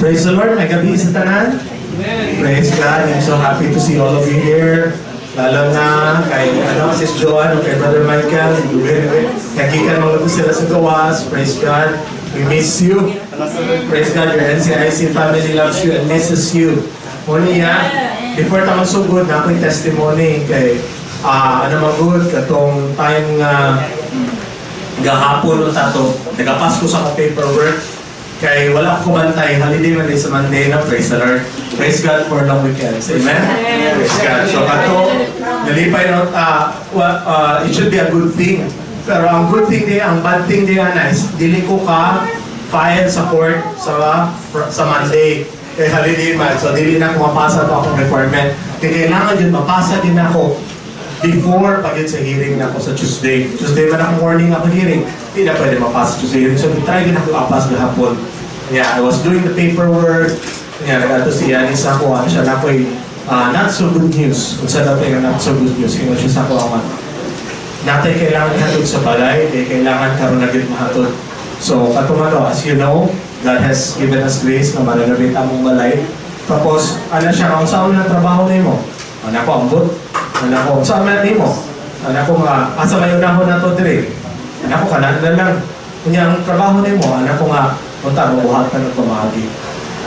Praise the Lord. Maayong gabii sa tanan. Praise God. I'm so happy to see all of you here. Lalo na kay Sis Joanne o kay Brother Michael. Nagikan mga to sila sa gawas. Praise God. We miss you. Praise God. Your NCIC family loves you and misses you. Muna niya, before ta magsugod naa ko'y testimony kay ano man gud katong time nga gahapon unta to, nagapas ko sa akong paperwork kay wala ko kumantay, holiday man sa Monday na. Praise the Lord. Praise God for long weekends. Amen. Praise God. So kato nalipay no, well, it should be a good thing, pero ang good thing di, ang bad thing di ana is dili ko ka file sa court sa Monday kay holiday man, so dili na ko mapasa to akong requirement kay kailangan yun mapasa din ako before pag yun sa hearing na ako sa Tuesday. Tuesday man ako morning ako hearing, hindi na pwede mapasa Tuesday hearing. So, try din ako apas gahapon. Yeah, I was doing the paperwork. Yeah, nag-ato si Yanis ako, ano siya na ako'y not so good news. Kung sa dati nga not so good news, ingon siya sa ako ang naa tay kailangan ihatod sa balay, kay kailangan karon na gyud mahatod. So, katumano, as you know, God has given us grace na ma-renovate among balay. Tapos, ano siya, kung saan na trabaho nimo? Ano ako, ambot. Ano ako, saan man nimo? Ano ako nga, asa may unahon na to dire? Ano ako, kanan na lang. Kunya, ang trabaho nimo, ano ako nga, unta, mabuhatan ng pamagi.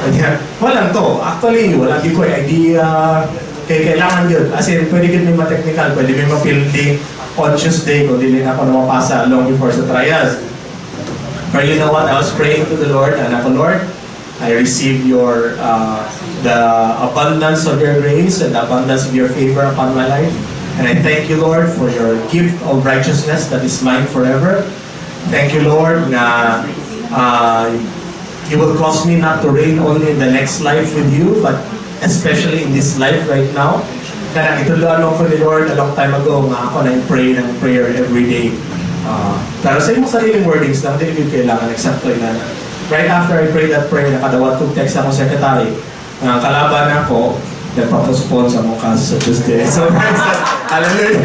Kanya, walang to. Actually, wala gyud ko idea. Kay kailangan yun. As in, pwede gyud may ma-technical, pwede may ma-building on Tuesday kung dili na ako na mapasa long before sa trials. But you know what? I was praying to the Lord, and ako, "Lord, I receive the abundance of your grace and the abundance of your favor upon my life. And I thank you, Lord, for your gift of righteousness that is mine forever. Thank you, Lord, na you will cause me not to reign only in the next life with you, but especially in this life right now." Kaya gitudloan mo ko ni Lord a long time ago nga ako na pray ng prayer every day. Pero sa imong sariling wordings lang, dili gyud kailangan eksakto na. Right after I prayed that prayer, nakadawat kong text akong secretary nga ang kalaban ako, nagpa-postpone sa among kaso sa Tuesday. So, praise God. Hallelujah!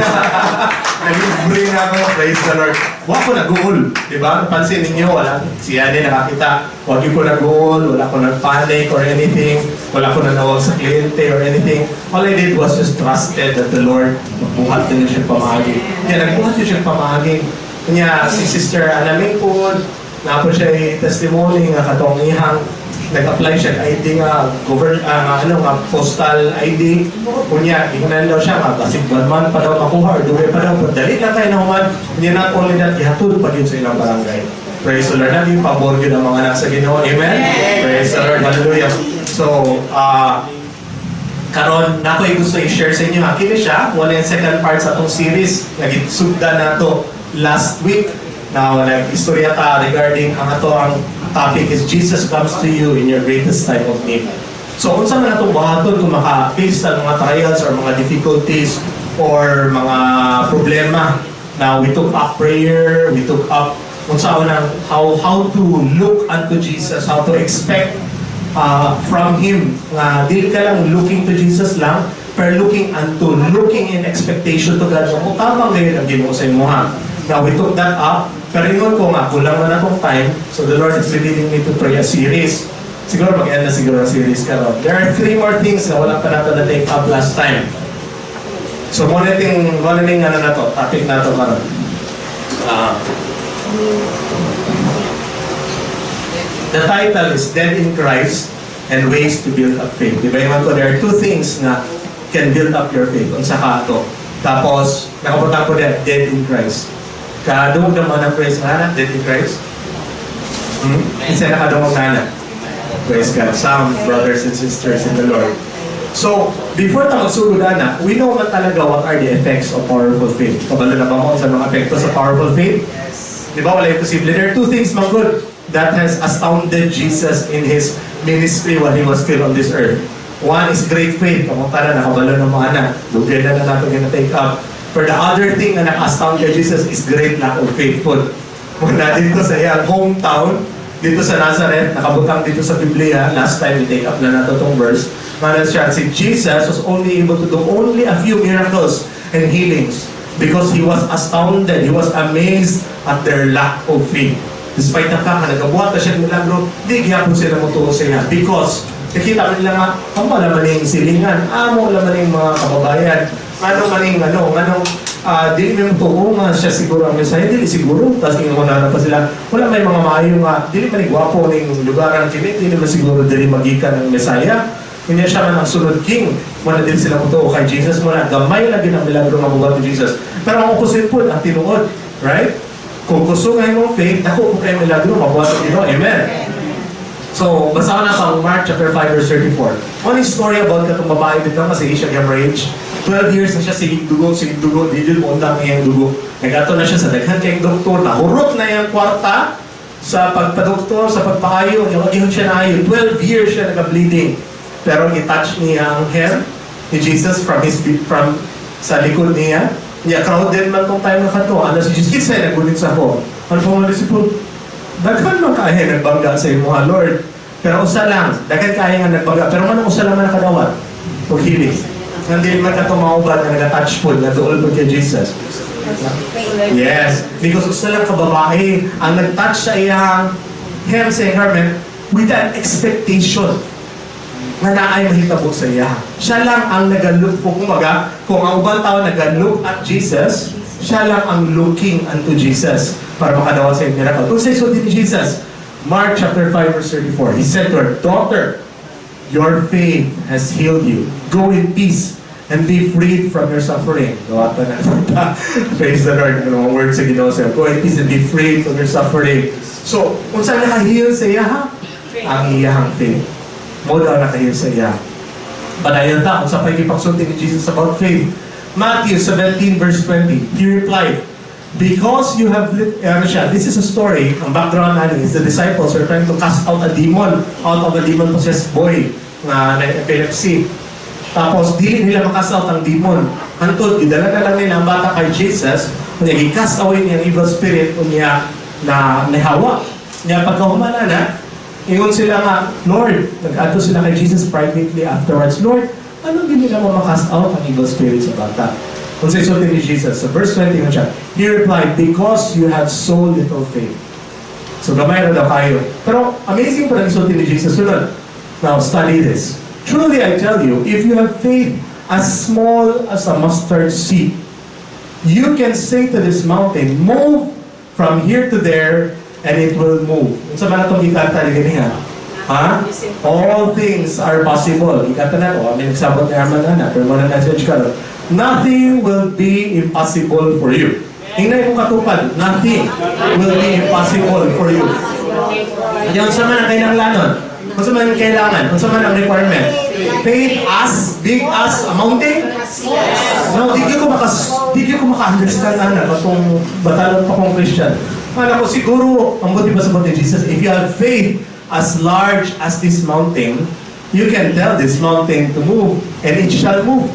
Nag-libre na ako. Praise the Lord. Wa ko nag-uol. Di ba? Pansin ninyo, wala. Si Yani nakakita. Wa ko nag-uol, wala ko nag-panic or anything. Wala ko nanawag sa kliyente or anything. All I did was just trusted that the Lord magbuhat din siya pamaagi. Kaya nagbuhat din siya pamaagi. Kanya si Sister Anaming po, naa po siya testimony nga katong ihang nag-apply siya og ID nga govern nga ano nga postal ID. Kunya ingnan daw siya nga basig one month pa daw makuha or dugay pa daw, pero dali na tayo na human. Kunya, not only that, gihatod pa gyud sa ilang barangay. Praise the Lord. Naging pabor gyud ang mga anak sa Ginoo. Amen. Praise the Lord. Hallelujah. So karon na ako'y gusto i-share sa inyo ha. Kini siya wala yung second part sa atong series nga gisugdan nato last week. Now, nag-istorya ta regarding ang ato ang topic is "Jesus comes to you in your greatest time of need." So, unsa man atong buhaton kung maka-face ta mga trials or mga difficulties or mga problema? Now, we took up prayer, we took up unsa nang how to look unto Jesus, how to expect from Him. Nga dili ka lang looking to Jesus lang, pero looking unto, looking in expectation to God. Kung tamang gayon ang Ginoo sa imuha. Now, we took that up, pero ingon ko nga, kulang na natong time, so the Lord is leading me to pray a series. Siguro mag-end na siguro ang series karon. There are three more things na wala pa nato na take up last time. So, muna ano na to, topic na to karon. The title is "Dead in Christ and Ways to Build Up Faith." Di ba yung ko, there are two things na can build up your faith. Unsa ka ato? Tapos, nakabutang ko din, "Dead in Christ." Kadungog naman ang praise nga na, "Dead in Christ"? Hmm? Isa nakadungog na na. Praise God. Some brothers and sisters in the Lord. So, before ta magsugod ana, we know man talaga what are the effects of powerful faith. Kabalo na ba mo sa mga epekto sa powerful faith? Di ba? Wala imposible. There are two things, man gud, that has astounded Jesus in His ministry while He was still on this earth. One is great faith. Kamong tanan, nakabalo ng mga anak. Dugay na na natin gina-take up. For the other thing na naka-astound kay Jesus is great lack of faith po. Muna dito sa iyang hometown, dito sa Nazareth, nakabutang dito sa Biblia, last time we take up na nato tong verse, mana siya, si Jesus was only able to do only a few miracles and healings because He was astounded, He was amazed at their lack of faith. Despite the fact na nagabuhat na siya ng milagro, di gihapon sila motuo sa iya. Because nakita man nila nga, amo naman yung silingan, amo naman yung mga kababayan, ano man yung ano, anong dili mo tuo nga siya siguro ang Messiah, dili siguro. Tapos ingon na pa sila, wala may mga maayo nga, dili man gwapo ning lugar ang kini, dili man siguro dili magikan ang Messiah. Hindi siya man ang sunod king. Wala din sila motuo kay Jesus. Wala, gamay lagi ang milagro nga buhat ni Jesus. Pero ang opposite po, ang tinuod. Right? Kung kusog ang imong faith, dako po kayo milagro, mabuhat ang Ginoo. Amen. So, basa na sa Mark chapter 5 verse 34. One story about katong babae dito kasi siya hemorrhage. 12 years na siya sigig dugo, sigig dugo, di jud mo undang iyang dugo. Nagato na siya sa daghan kayong doktor, nahurot na iyang kwarta sa pagpadoktor, sa pagpaayo, yung gihon siya naayo. 12 years siya nag-bleeding. Pero i-touch niya ang hem ni Jesus from sa likod niya. Niya crowded man tong time na kadto. Ano si Jesus, kinsa nagunit sa ako? Ano po mga disciple? Daghan man kaayo nagbangga sa imuha, Lord. Pero usa lang, daghan kaayo nga nagbangga. Pero man usa lang man nakadawat. Og hilis. Nandili man kato maubad nga naga-touch po, na duol po kay Jesus. Yes, because usa lang ka babae ang nag-touch sa iyang hem, sa iyang garment with an expectation nga naay mahitabo sa iya. Siya lang ang nag-look po. Kumbaga, kung ang ubang tao nag-look at Jesus, siya lang ang looking unto Jesus para makadawat sa iyang miracle. Kung sa sulti ni Jesus, Mark chapter 5 verse 34, He said to her, "Daughter, your faith has healed you. Go in peace and be freed from your suffering." Gawata na. Praise the Lord. Ano ang word sa Ginoo sa'yo? Go in peace and be freed from your suffering. So, kung saan naka-heal sa iya, ha? Ang iyahang faith. Mo daw naka-heal sa iya. Padayon ta, kung sa pagkipagsulti ni Jesus about faith. Matthew 17 verse 20, He replied, "Because you have," ano siya, this is a story, ang background natin is the disciples were trying to cast out a demon out of a demon-possessed boy na na epilepsy. Tapos, dili nila makast out ang demon. Hantod, gidala na lang nila ang bata kay Jesus, unya gi-cast away niya ang evil spirit, unya na nahawa. Niya pagkahumana na, ingon sila nga, "Lord," nag-adto sila kay Jesus privately afterwards, "Lord, ano din nila mo makast out ang evil spirit sa bata?" Kung sa isulti ni Jesus, sa verse 20 nga siya, He replied, "Because you have so little faith." So gamay ra daw kayo. Pero amazing pa rin isulti ni Jesus. Sunod. Now study this. "Truly I tell you, if you have faith as small as a mustard seed, you can say to this mountain, 'Move from here to there,' and it will move." Unsa man atong gikanta ni ganiha? Ha? All things are possible. Gikanta na to. Kami nagsabot ni Arman na, pero mo na message karon. Nothing will be impossible for you. Tingnan mo katupad. Nothing will be impossible for you. Yan, unsa man ang kailanganon? Unsa man ang kailangan? Unsa man ang requirement? Faith as big as a mountain? No, di ko maka-understand ana katong batalon pa kong Christian. Akala ko siguro ang buti pa sa ni Jesus, if you have faith as large as this mountain, you can tell this mountain to move and it shall move.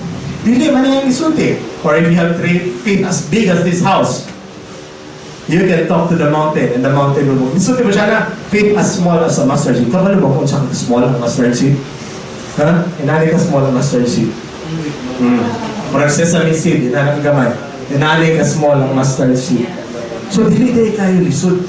Dili man yung isulti. Or if you have faith as big as this house, you can talk to the mountain and the mountain will move. Isulti mo siya na faith as small as a mustard seed. Kabalo mo kung saan small ang mustard seed? Ha? Inani ka small ang mustard seed. Murag sesame seed, inani ang gamay. Inani ka small ang mustard seed. So, dili day kayo lisod.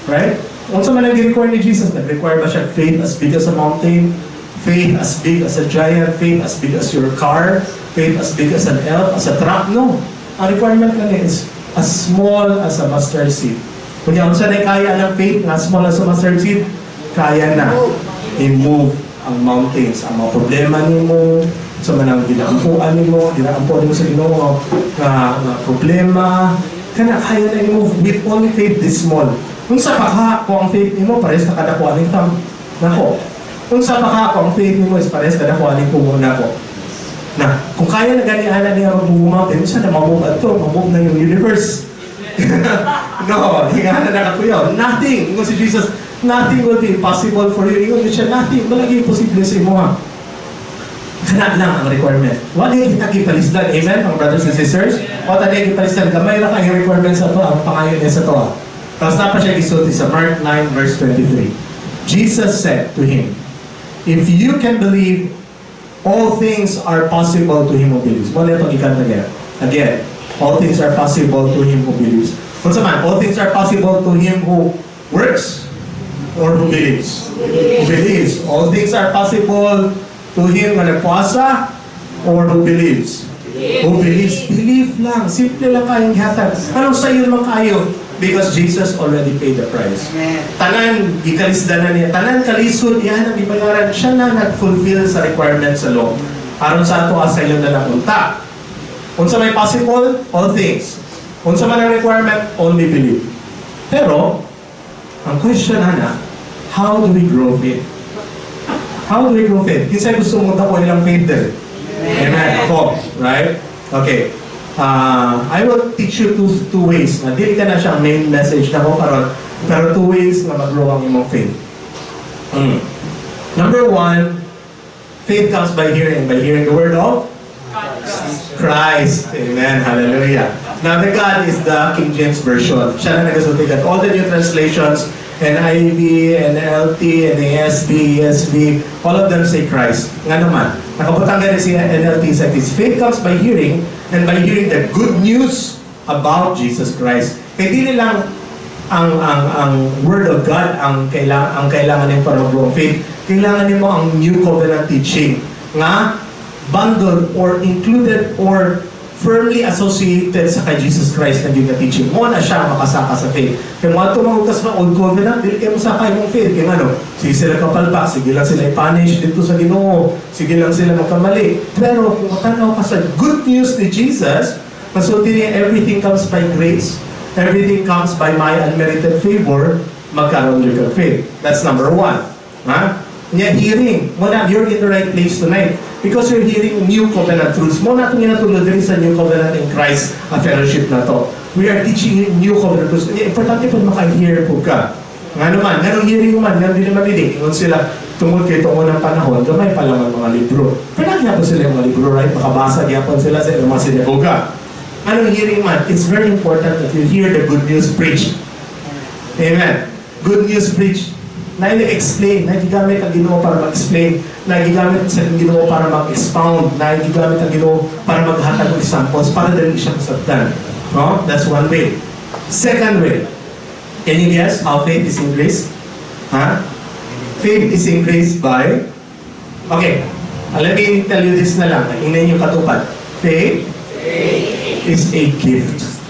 Right? Unsa man ang gi-require ni Jesus? Nag-require ba siya faith as big as a mountain? Faith as big as a giant? Faith as big as your car? Faith as big as an elf? As a truck? No. Ang requirement lang is as small as a mustard seed. Kung yan, unsa na kaya ng faith nga small as a mustard seed, kaya na i-move ang mountains, ang mga problema nimo, sa man ang ginaampuan nimo sa Ginoo nga problema, kana kaya na i-move with only faith this small. Unsa pa ka kung ang faith nimo parehas na kadako aning thumb nako. Unsa pa ka kung ang faith nimo is parehas kadako aning kumo nako. Na, kung kaya na gani ana niya mag-move mountain, unsa na ma-move adto, ma-move na yung universe. No, hingahan na nakakuyaw. Nothing. Ingon si Jesus, nothing will be impossible for you. Ingon siya, nothing. Wala imposible sa imo ha. Kana lang ang requirement. Wala yung kita gipalisdan. Amen, mga brothers and sisters? Wala yung gipalisdan. Gamay ra kay requirement sa to, ang pangayon niya sa to. Tapos na pa siya gisulti sa Mark 9 verse 23. Jesus said to him, "If you can believe, all things are possible to him who believes." Wala itong ikanta niya. Again, all things are possible to him who believes. Kung sa man, all things are possible to him who Works or who believes? Who believes. All things are possible to him nga nagpuasa or who believes? Who believes. Believe lang. Simple lang kayong gihatag. Anong sayo man kayo? Because Jesus already paid the price. Amen. Tanan, gikalisdan na niya. Tanan kalisod, iyan ang gibayaran. Siya na nag-fulfill sa requirement sa law. Aron sa ato, sayon na lang unta. Unsa may possible? All things. Unsa man ang requirement? Only believe. Pero, ang question ana, how do we grow faith? How do we grow faith? Kinsa gusto mo dako ilang faith din? Amen. Ako, right? Okay. I will teach you two ways. Na dili ka na siya main message na ko karon, pero two ways na mag-grow ang imong faith. Number one, faith comes by hearing the word of Christ. Amen. Hallelujah. Now, the God is the King James Version. Siya na nagasulti that all the new translations, NIV, NLT, NASB, ESV, all of them say Christ. Nga naman, nakabutang gani si NLT sa this. Faith comes by hearing, and by hearing the good news about Jesus Christ. Kaya dili lang ang word of God ang kailangan nimo para mag-grow ang faith. Kailangan nimo ang new covenant teaching nga bundled or included or firmly associated sa kay Jesus Christ na gyud nga teaching. Mo na siya makasaka sa faith. Kaya mo ato mga sa old covenant, dili kayo mosaka imong faith. Kaya ano, sige sila kapalpak, sige lang sila i-punish dito sa Ginoo, sige lang sila magkamali. Pero kung matanaw ka sa good news ni Jesus, masulti niya everything comes by grace, everything comes by my unmerited favor, magkaroon jud kag faith. That's number one. Ha? Nya hearing. Mo na, you're in the right place tonight. Because you're hearing new covenant truths. Mo na itong ginatulad diri sa New Covenant in Christ a fellowship na to. We are teaching you new covenant truths. Nya, importante po maka-hear po ka. Nga naman, nganong hearing man, nga dili marinig. Ingon sila, tungod kay itong unang panahon, gamay pa lang ang mga libro. Pero nagyapon sila yung mga libro, right? Makabasa gyapon sila sa ilang mga sinagoga. Anong hearing man, it's very important that you hear the good news preached. Amen. Good news preached. Na explain na gigamit ang Ginoo para mag-explain, na gigamit sa Ginoo para mag-expound, na gigamit ang Ginoo para maghatag og examples para dali siya masabtan. No? That's one way. Second way. Can you guess how faith is increased? Huh? Faith is increased by. Okay. Let me tell you this na lang. Ingnan yung katupad. Faith is a gift.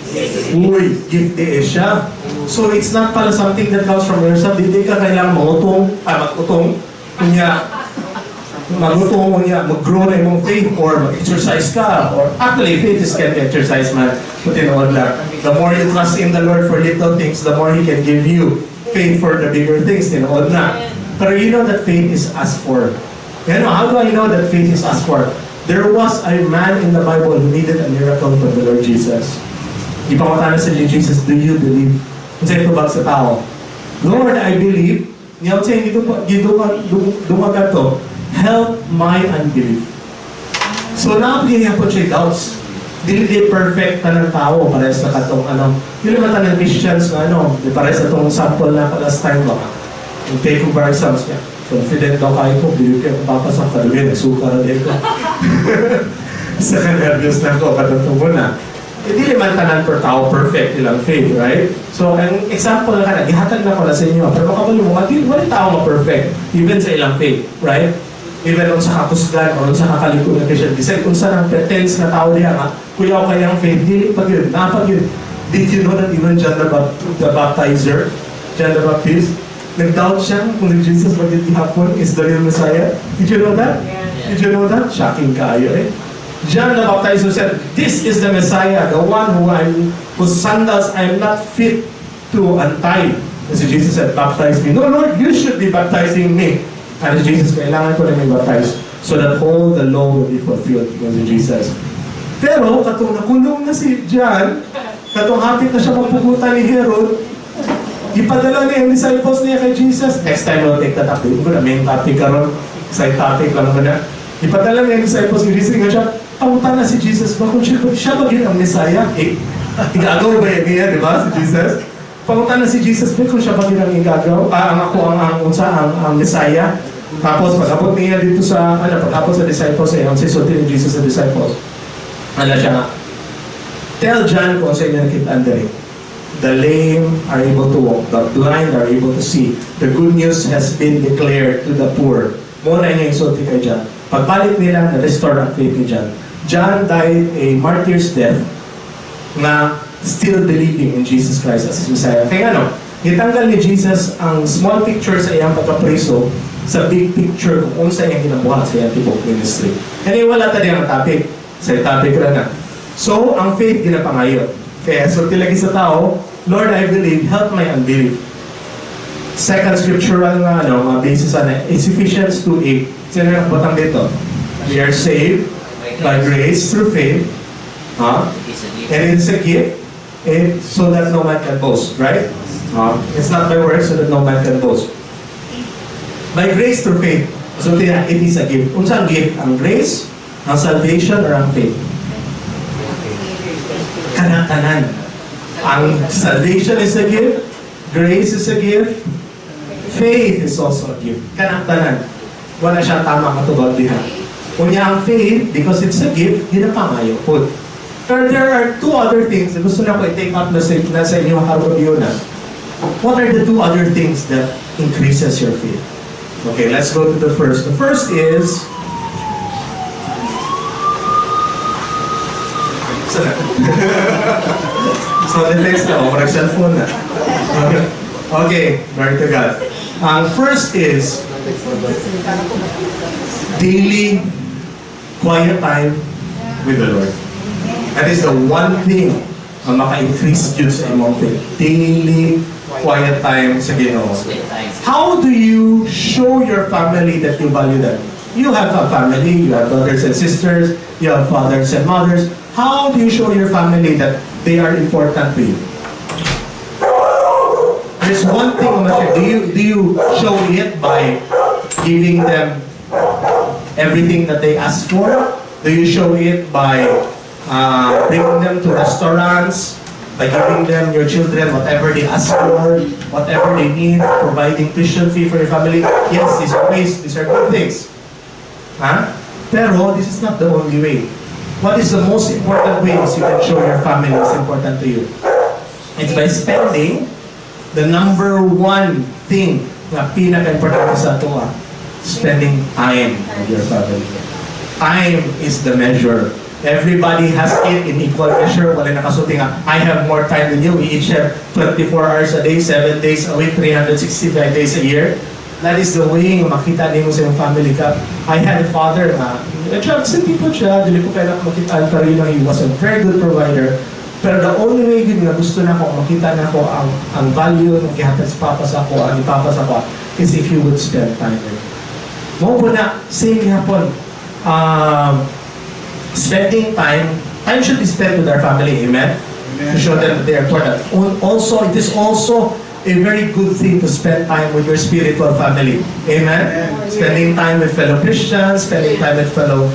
Uy, gift eh siya. So it's not pala something that comes from yourself. Hindi ka kailangan mangutong, mag-utong, kunya, magutong, kunya, mag-grow na imong faith or mag-exercise ka. Or actually, faith is can be exercise man. Kung tinuod lang. The more you trust in the Lord for little things, the more He can give you faith for the bigger things. Tinuod na. Pero you know that faith is asked for. You know, how do I know that faith is asked for? There was a man in the Bible who needed a miracle from the Lord Jesus. Ipangutana sa ni Jesus, "Do you believe?" Unsa ito sa tao? "Lord, I believe." Niya unsay dito dito dumagat to? "Help my unbelief." So naa gyapon siya doubts. Dili di perfect tanang tao parehas sa katong ano. Dili man tanang Christians nga ano, di parehas sa tong sample na last time ba. Yung take ko bar exams niya. Confident daw kayo ko, believe kayo kung papasok ka doon, nagsuka na din ko. Sa nervous na ko, katong mo na. Eh, dili man tanan per tao perfect ilang faith, right? So, ang example na kana, gihatag na ko na sa inyo, pero makabalo mo, di, wala tao ma-perfect, even sa ilang faith, right? Even unsa ka kusgan or unsa ka kalikod nga Christian, bisag unsa nang pretense na tao diha nga, kuyaw kayang faith, dili pa gyud, naa pa gyud. Did you know that even John the Baptizer, John the Baptist, nag-doubt siya kung si Jesus ba gyud gihapon is the real Messiah? Did you know that? Did you know that? Shocking kayo eh. John the Baptizer said, "This is the Messiah, the one whose sandals I'm not fit to untie." And si Jesus said, "Baptize me." "No, Lord, you should be baptizing me." And si Jesus, "Kailangan ko na may baptize so that all the law will be fulfilled." Yun si Jesus. Pero, katong nakulong na si John, katong hapit na siya magpugutan ni Herod, ipadala niya yung disciples niya kay Jesus. Next time we'll take that up. Di ko na main topic karon. Side topic lang mo na. Ipadala niya yung disciples ni Jesus. Nga siya, pangutana si Jesus ba kung siya ba yun ang Messiah? Eh, igagaw ba yan niya, di ba, si Jesus? Pangutana si Jesus ba kung siya ba yun ang igagaw? Ah, ang ako ang unsa, ang Messiah? Tapos pag-abot niya dito sa, ano, pag-abot sa disciples niya, ang sisulti ni Jesus sa disciples. Ano siya nga, "Tell John kung sa inyo nakita diri." The lame are able to walk, the blind are able to see. The good news has been declared to the poor. Mao na inyong isulti kay John. Pagbalik nila, na-restore ang faith ni John. John died a martyr's death nga still believing in Jesus Christ as his Messiah. Kaya ano, gitanggal ni Jesus ang small picture sa iyang pagkapriso sa big picture kung unsa iyang ginabuhat sa iyang tibok ministry. Kaya wala ta ang topic. Sa topic ra na. So, ang faith ginapangayo. Kaya sulti lagi sa tao, "Lord, I believe, help my unbelief." Second scriptural nga ano, mga basis ana is Ephesians 2:8. Sino yung butang dito? We are saved by grace through faith. Huh? It's a gift. And it is a gift so that no man can boast, right? It's not by works so that no man can boast. By grace through faith. So it is a gift. Unsa ang gift? Ang grace, ang salvation, or ang faith? Kanatanan. Ang salvation is a gift, grace is a gift, faith is also a gift. Kanatanan. Wala siyang tama katubag diha. Unya ang faith, because it's a gift, ginapangayo po. Pero there are two other things na gusto na ko i-take up na sa inyo karon na. What are the two other things that increases your faith? Okay, let's go to the first. The first is... Saan na? So, the next na, oh, marag cellphone na. Okay, glory to God. Ang first is daily quiet time with the Lord. That is the one thing ang maka-increase yun sa imong faith. Daily quiet time sa Ginoo. Spend time. How do you show your family that you value them? You have a family, you have brothers and sisters, you have fathers and mothers. How do you show your family that they are important to you? There's one thing I'm gonna share. Do you show it by giving them everything that they ask for? Do you show it by bringing them to restaurants, by giving them, your children, whatever they ask for, whatever they need, providing tuition fee for your family? Yes, these are ways, these are good things. Huh? Pero this is not the only way. What is the most important way is you can show your family is important to you? It's by spending the number one thing na pinaka-importante sa ato, spending time with your family. Time is the measure. Everybody has it in equal measure. Wala nakasulti nga, "I have more time than you." We each have 24 hours a day, 7 days a week, 365 days a year. That is the way nga makita nimo sa iyong family ka. I had a father nga, medyo absent po siya, dili ko kailangan makitaan, pero yun lang, he was a very good provider. Pero the only way yun nga gusto na ako, makita na ako ang value ng gihatag sa papa sa ako, ang ipapa sa ako, is if you would spend time with me. Mao po na, same gihapon. Spending time, time should be spent with our family, amen? To show them that they are important. Also, it is also a very good thing to spend time with your spiritual family. Amen? Spending time with fellow Christians, spending time with fellow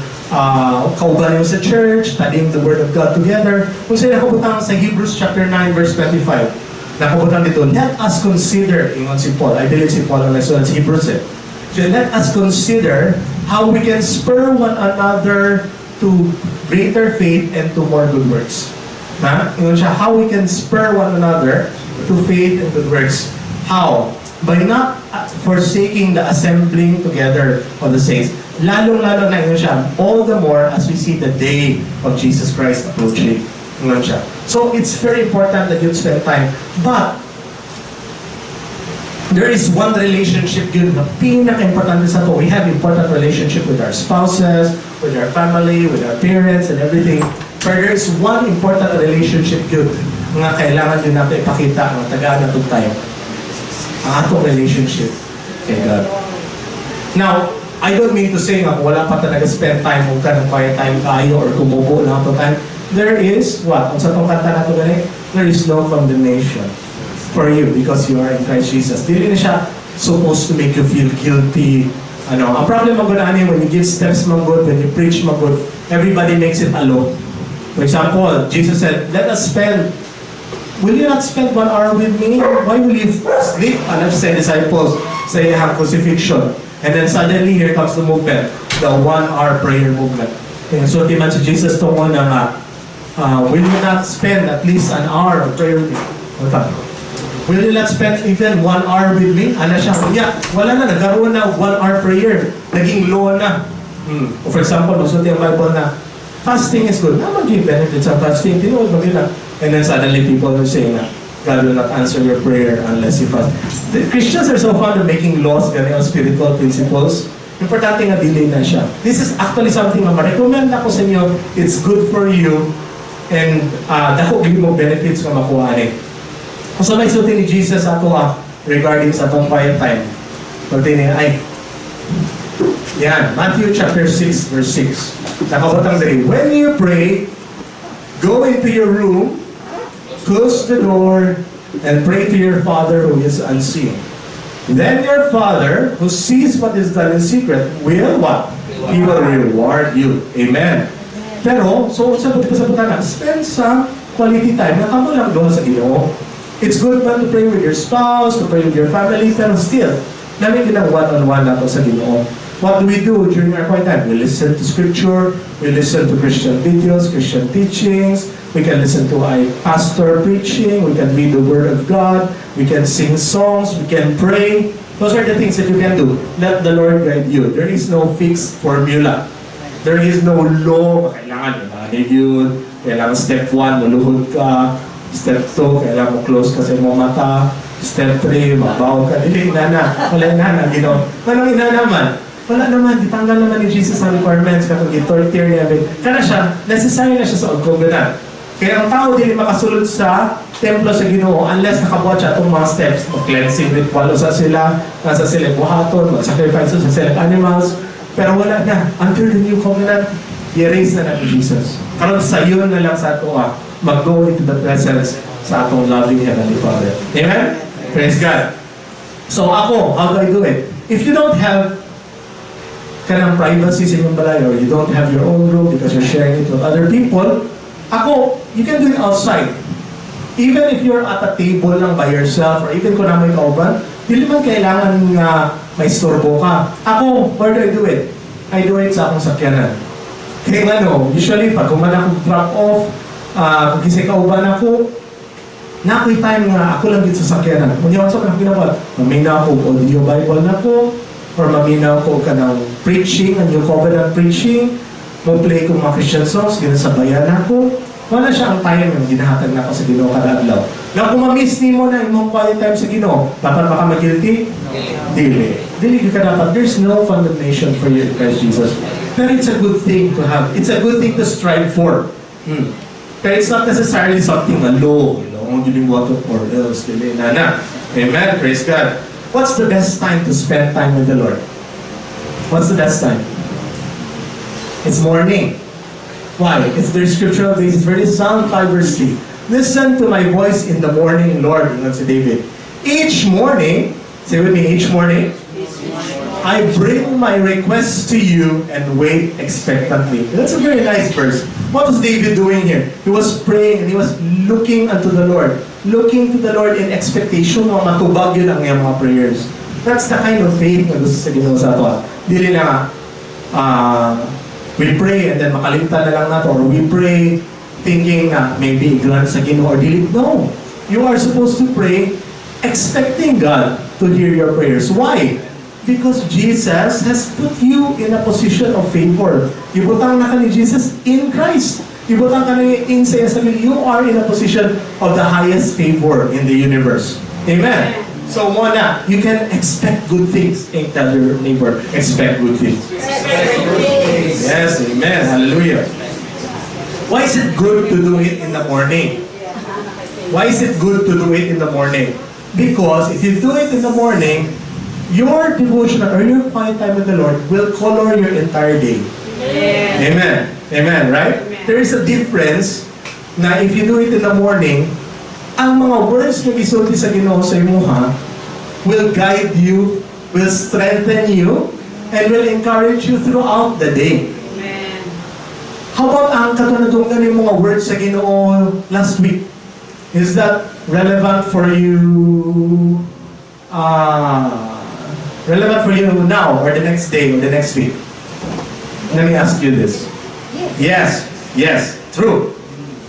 kauban niyo sa church, studying the Word of God together. Kung sila nakabutang sa Hebrews chapter 9, verse 25, nakabutang dito, "Let us consider," ingon si Paul, I believe si Paul ang nagsulat sa Hebrews eh. So let us consider how we can spur one another to greater faith and to more good works. Ha? Ingon siya, how we can spur one another to faith and good works. How? By not forsaking the assembling together of the saints. Lalong-lalo na, ingon siya, all the more as we see the day of Jesus Christ approaching. Ingon siya. So it's very important that you spend time. But there is one relationship yun na pinaka-importante sa to. We have important relationship with our spouses, with our family, with our parents, and everything. But there is one important relationship yun nga kailangan din natin ipakita ang tagaan na itong time. Ang atong relationship kay God. Now, I don't mean to say nga kung wala pa talaga spend time o ka ng quiet time kayo or kumubo lang ato time. There is, what? Kung sa itong kanta nato gani, there is no condemnation for you because you are in Christ Jesus. Dili na siya supposed to make you feel guilty. Ano, ang problem man gud ani, when you give steps man gud, when you preach man gud, everybody makes it a law. For example, Jesus said, "Let us spend, will you not spend one hour with me? Why will you sleep?" Ano sa disciples sa iyang crucifixion. And then suddenly, here comes the movement, the one-hour prayer movement. And so, di man si Jesus tungod na nga, "Will you not spend at least an hour of prayer with me?" Ano pa? "Will you not spend even one hour with me?" Ana siya. Yeah, wala na. Nagkaroon na one hour prayer. Naging law na. For example, magsulti ang Bible na fasting is good. Naman yung benefits sa fasting. Tinuod ba na? And then suddenly people are saying na God will not answer your prayer unless you fast. The Christians are so fond of making laws, ganyan, spiritual principles. Importante nga dili na siya. This is actually something na ma-recommend ako sa inyo. It's good for you and dako gyud mo benefits nga makuha ni. Kung sa may sulti ni Jesus ato regarding sa atong quiet time. Sulti niya ay yan, Matthew chapter 6 verse 6. Nakabutang diri, "When you pray, go into your room, close the door, and pray to your Father who is unseen. Then your Father, who sees what is done in secret, will what? He will reward you." Amen. Pero, so sa sa na, spend some quality time na kamo lang doon sa Ginoo. It's good man to pray with your spouse, to pray with your family, pero still, lami din ang one-on-one nato sa Ginoo. What do we do during our quiet time? We listen to scripture, we listen to Christian videos, Christian teachings, we can listen to a pastor preaching, we can read the Word of God, we can sing songs, we can pray. Those are the things that you can do. Let the Lord guide you. There is no fixed formula. There is no law. Kailangan, yun. Kailangan step 1, muluhod ka. Step 2, kailangan mo close ka sa imong mata. Step 3, mabaw ka. Dili na na. Wala na na. Ginoo. Walang ina naman. Wala naman. Gitanggal naman ni Jesus ang requirements. Katong gi-torture niya. Kana siya, necessary na siya sa Old Covenant. Kaya ang tao dili makasulod sa templo sa Ginoo unless nakabuhat siya atong mga steps. Mag-cleansing ritual usa sila, nasa sila buhaton, mag-sacrifice sa sila animals. Pero wala na. Under the New Covenant, i-erase na na ni Jesus. Karon sayon na lang sa ato mag-go into the presence sa atong loving Heavenly Father. Amen? Praise God. So ako, how do I do it? If you don't have kanang privacy sa inyong balay or you don't have your own room because you're sharing it with other people, ako, you can do it outside. Even if you're at a table lang by yourself or even kung naa may kauban, dili man kailangan nga may istorbo ka. Ako, where do I do it? I do it sa akong sakyanan. Kaya nga no, usually pag human ako drop off, kung kinsay kauban ako, na ako'y time nga ako lang dito sa sakyanan. Kung yawan sa kanang ginawa, maminaw ko audio Bible na ko, or maminaw ko kanang preaching, a New Covenant preaching, mo play ko mga Christian songs, ginasabayan ako. Wala siya ang time yung ginahatag na ako sa Ginoo kada adlaw. Na kung ma-miss nimo na imong quiet time sa Ginoo, dapat ba ka ma-guilty? Dili. Dili ka dapat. There's no condemnation for you in Christ Jesus. Pero it's a good thing to have. It's a good thing to strive for. Pero it's not necessarily something na law. Ang giling or else. Dili na na. Amen. Praise God. What's the best time to spend time with the Lord? What's the best time? It's morning. Why? It's the scriptural basis for this. Psalm 5 verse 3. "Listen to my voice in the morning, Lord," ingon si David. "Each morning," say with me, "each morning, I bring my requests to you and wait expectantly." That's a very nice verse. What was David doing here? He was praying and he was looking unto the Lord. Looking to the Lord in expectation nga matubag gyud ang iyang mga prayers. That's the kind of faith na gusto sa Ginoo sa ato. Dili na we pray and then makalimtan na lang nato or we pray thinking na maybe i-grant sa Ginoo or dili. No. You are supposed to pray expecting God to hear your prayers. Why? Because Jesus has put you in a position of favor. Ibutang na ka ni Jesus in Christ. Ibutang ka ni in sa sabi, you are in a position of the highest favor in the universe. Amen. So mao na, you can expect good things. Hey, tell your neighbor, "Expect good things." Yes, amen. Hallelujah. Why is it good to do it in the morning? Why is it good to do it in the morning? Because if you do it in the morning, your devotional or your quiet time with the Lord will color your entire day. Amen. Amen, right? There is a difference na if you do it in the morning, ang mga words na gisulti sa Ginoo sa imuha will guide you, will strengthen you, and will encourage you throughout the day. Amen. How about ang katong yung mga words sa Ginoo last week? Is that relevant for you? Relevant for you now or the next day or the next week? Let me ask you this. Yes, true.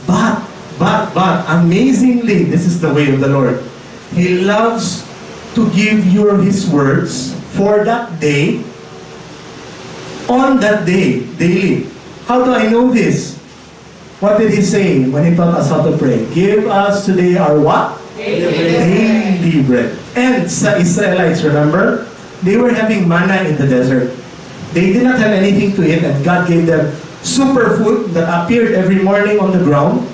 But But amazingly, this is the way of the Lord. He loves to give you His words for that day, on that day, daily. How do I know this? What did He say when He taught us how to pray? "Give us today our" what? "Daily bread." And sa Israelites, remember? They were having manna in the desert. They did not have anything to eat, and God gave them superfood that appeared every morning on the ground.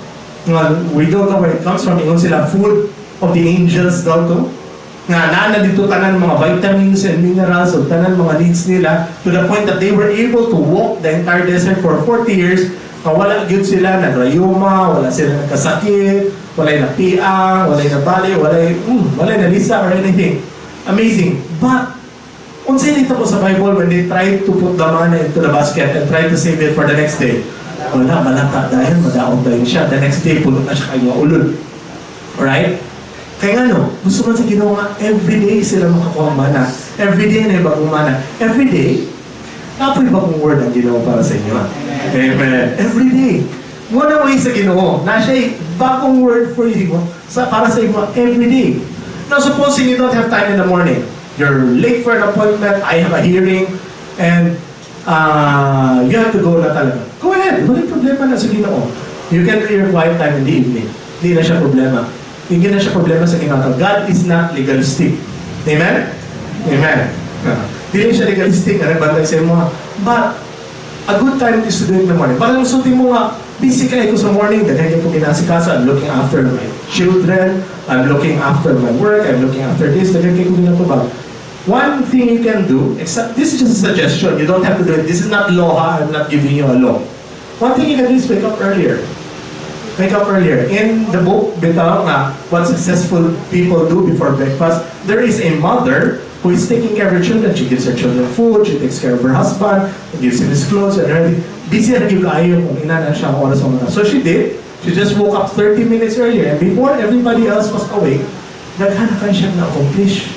Nga, we don't know where it comes from. Ingon sila, food of the angels daw to. Nga naa na didto tanan mga vitamins and minerals o tanan mga needs nila to the point that they were able to walk the entire desert for 40 years nga wala gyud sila nagrayuma, wala sila nagkasakit, walay napiang, walay nabali, walay nalisa or anything. Amazing. But unsay nahitabo sa Bible when they tried to put the manna into the basket and tried to save it for the next day? Wala, malata dahil madaog dahil siya. The next day, puno na siya kay mga ulod. Alright? Kaya nga no, gusto man sa Ginoo nga everyday sila makakuha ang mana. Everyday na bagong mana. Everyday, naa poy bagong word ang Ginoo para sa inyo. Ha? Amen. Everyday. Mao na way sa Ginoo. Naa siya bagong word for you para sa inyo everyday. Now, supposing you don't have time in the morning. You're late for an appointment, I have a hearing, and you have to go na talaga. Go ahead. Walang problema na sa Ginoo. You can do your quiet time in the evening. Hindi na siya problema. Hindi na siya problema sa Ginoo. God is not legalistic. Amen? Amen. Hindi siya legalistic. Ano bantay sa imo? But a good time is to do it in the morning. Parang sulti mo nga, busy kaayo ko sa morning, daghan ko ginasikaso, I'm looking after my children, I'm looking after my work, I'm looking after this, daghan kaayo ko ginatubag. One thing you can do, except this is just a suggestion, you don't have to do it. This is not law, ha? I'm not giving you a law. One thing you can do is wake up earlier. Wake up earlier. In the book, bitaw nga, What Successful People Do Before Breakfast, there is a mother who is taking care of her children. She gives her children food, she takes care of her husband, gives him his clothes and everything. Busy na gyud kaayo kung ing-ana siya ang oras sa mga. So she did. She just woke up 30 minutes earlier, and before everybody else was awake, daghan na kaayo siya na-accomplish.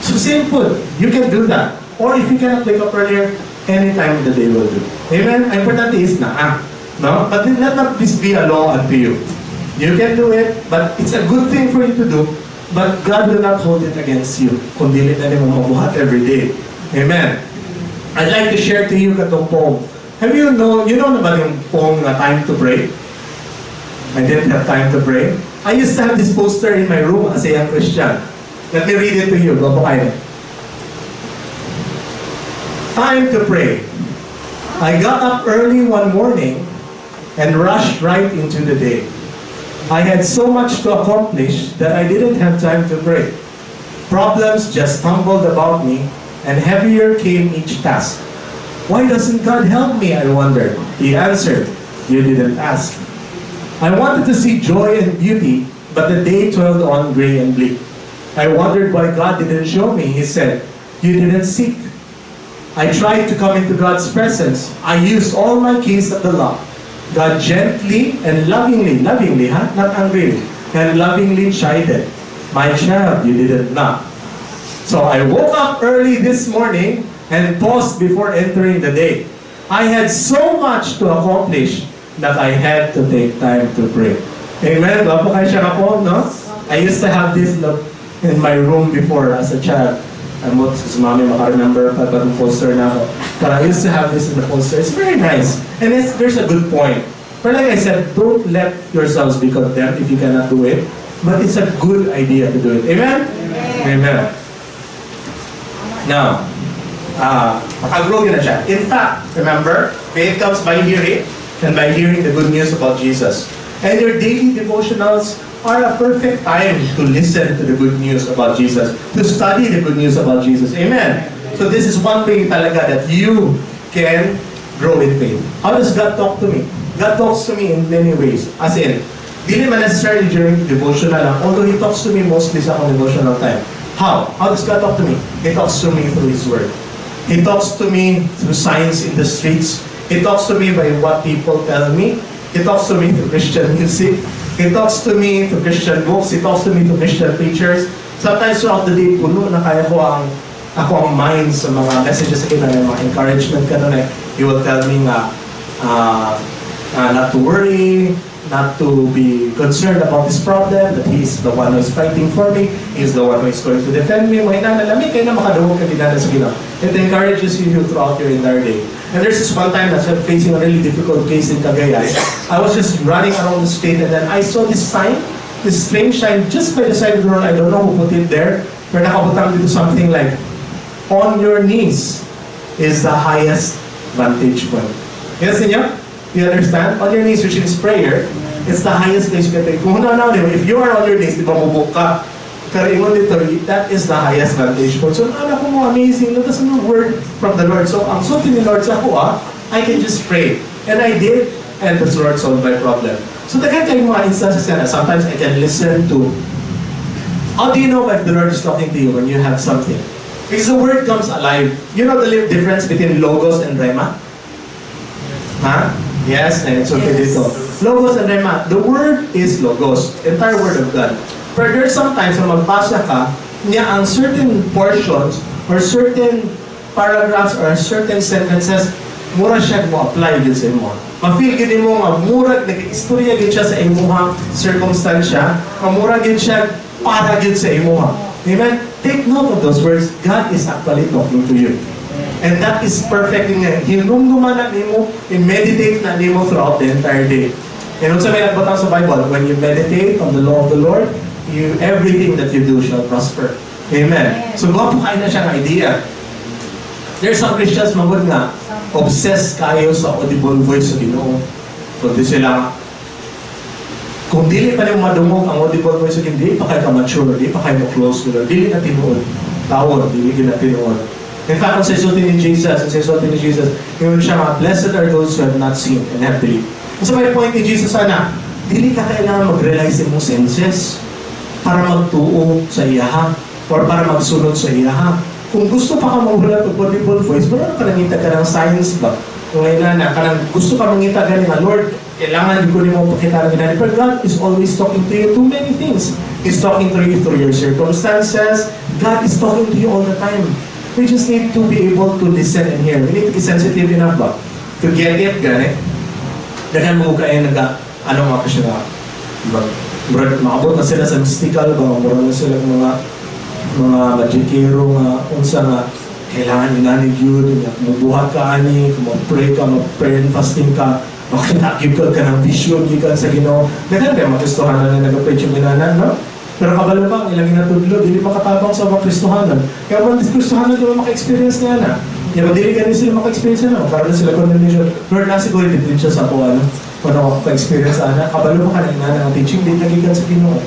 So simple. You can do that. Or if you cannot wake up earlier, any time of the day will do. Amen? Ang importante is na, ah. No? But let not this be a law unto you. You can do it, but it's a good thing for you to do, but God will not hold it against you kung dili na nimo mabuhat every day. Amen. I'd like to share to you katong poem. Have you know, you know na ba yung poem na "Time to Pray"? "I didn't have time to pray." I used to have this poster in my room as a young Christian. Let me read it to you. Gwapo kaayo. "Time to Pray." I got up early one morning and rushed right into the day. I had so much to accomplish that I didn't have time to pray. Problems just tumbled about me, and heavier came each task. "Why doesn't God help me?" I wondered. He answered, "You didn't ask." I wanted to see joy and beauty, but the day toiled on gray and bleak. I wondered why God didn't show me. He said, "You didn't seek." I tried to come into God's presence. I used all my keys at the lock. God gently and lovingly, lovingly, huh? Not angrily, and lovingly chided, "My child, you didn't knock." So I woke up early this morning and paused before entering the day. I had so much to accomplish that I had to take time to pray. Amen? Gwapo kaayo siya ka po, no? I used to have this in my room before as a child. I'm what si mommy maka-remember pa ba poster na ako. But I used to have this in the poster. It's very nice. And there's a good point. But like I said, don't let yourselves be condemned if you cannot do it. But it's a good idea to do it. Amen? Amen. Now, makagrow yun na siya. In fact, remember, faith comes by hearing, and by hearing the good news about Jesus. And your daily devotionals are a perfect time to listen to the good news about Jesus, to study the good news about Jesus. Amen. So this is one way talaga that you can grow in faith. How does God talk to me? God talks to me in many ways. As in, dili man necessarily during devotional lang, although He talks to me mostly sa akong devotional time. How? How does God talk to me? He talks to me through His Word. He talks to me through signs in the streets. He talks to me by what people tell me. He talks to me through Christian music. He talks to me through Christian books. He talks to me through Christian preachers. Sometimes throughout the day, puno na kaayo akoang mind sa mga messages sa kanya, mga encouragement ka nun eh. He will tell me nga, Not to worry, not to be concerned about this problem, that He is the one who is fighting for me, He is the one who is going to defend me. May nanalami kayo na makadungog ka dinala sa Ginoo. It encourages you throughout your entire day. And there's this one time that I'm facing a really difficult case in Cagayan. I was just running around the street and then I saw this sign, this strange sign just by the side of the road. I don't know who put it there. Pero nakabutang dito something like, "On your knees is the highest vantage point." Yes, ninyo? You understand? On your knees, which is prayer, it's the highest place you can take. Kung na if you are on your knees, di ba mubo ka? Pero ingon dito, that is the highest vantage point. So, alam ko mo, amazing. No, that's a word from the Lord. So, ang sulti ni Lord sa ako, I can just pray. And I did, and the Lord solved my problem. So, daghan kayong mga instances na sometimes I can listen to. How do you know if the Lord is talking to you when you have something? Because the word comes alive. You know the difference between logos and rhema? Huh? Yes, and it's okay Yes. dito. Logos and rhema. The word is logos, entire word of God. But there's sometimes when magbasa ka, niya ang certain portions or certain paragraphs or certain sentences, mura siya mo apply gyud sa imo. Ma-feel gyud nimo nga murag nag-istorya gyud siya sa imuhang circumstansya, nga mura gyud siya para gyud sa imuha. Amen? Take note of those words. God is actually talking to you. And that is perfect nga. Hinumduman na nimo, i-meditate na nimo throughout the entire day. And unsa may nagbutang sa Bible, when you meditate on the law of the Lord, you everything that you do shall prosper. Amen. So gwapo kayo na siyang idea. There's some Christians magud nga obsessed kayo sa audible voice sa Ginoo. Kundi sila kung dili pa nimo madungog ang audible voice sa Ginoo, dili pa kayo ka-mature, dili pa kayo mo close to the Lord, dili na tinuod. Tawon, dili gyud na tinuod. In fact, kung sa isulti ni Jesus, ingon siya nga, "Blessed are those who have not seen and have believed." So may point ni Jesus sana, dili ka kailangan mag-rely sa imong senses para magtuo sa iyaha or para magsunod sa iyaha. Kung gusto pa ka mahulat og audible voice, wala ka nangita ka ng signs ba? Kung ngayon na, kanang gusto ka mangita gani nga, "Lord, kailangan ko nimo pakita ng ginani." But God is always talking to you too many things. He's talking to you through your circumstances. God is talking to you all the time. We just need to be able to listen and hear. We need to be sensitive enough ba? To get it, gani. Daghan mo kayo naga, ano nga kasi nga, ba, murag maabot na sila sa mystical ba, murag na sila mga magikero nga, unsa nga, kailangan inani gyud, nga mubuhat ka ani, kung mag-pray ka, mag-pray and fasting ka, makita gyud ka ng vision gikan sa Ginoo. Daghan kay mga Kristohanan na nag-preach yung ginanan, no? Pero kabalo pa, ang ilang ginatudlo, dili makatabang sa mga Kristohanan. Kaya kung Kristohanan di ba maka-experience niya na? Ya, dili gani sila maka-experience na, karon sila condemnation. Lord, nasa siguro dito siya sa ako, ano, kung ako ka-experience ana, kabalo pa ka na inana ang teaching, di nagikan sa Ginoo.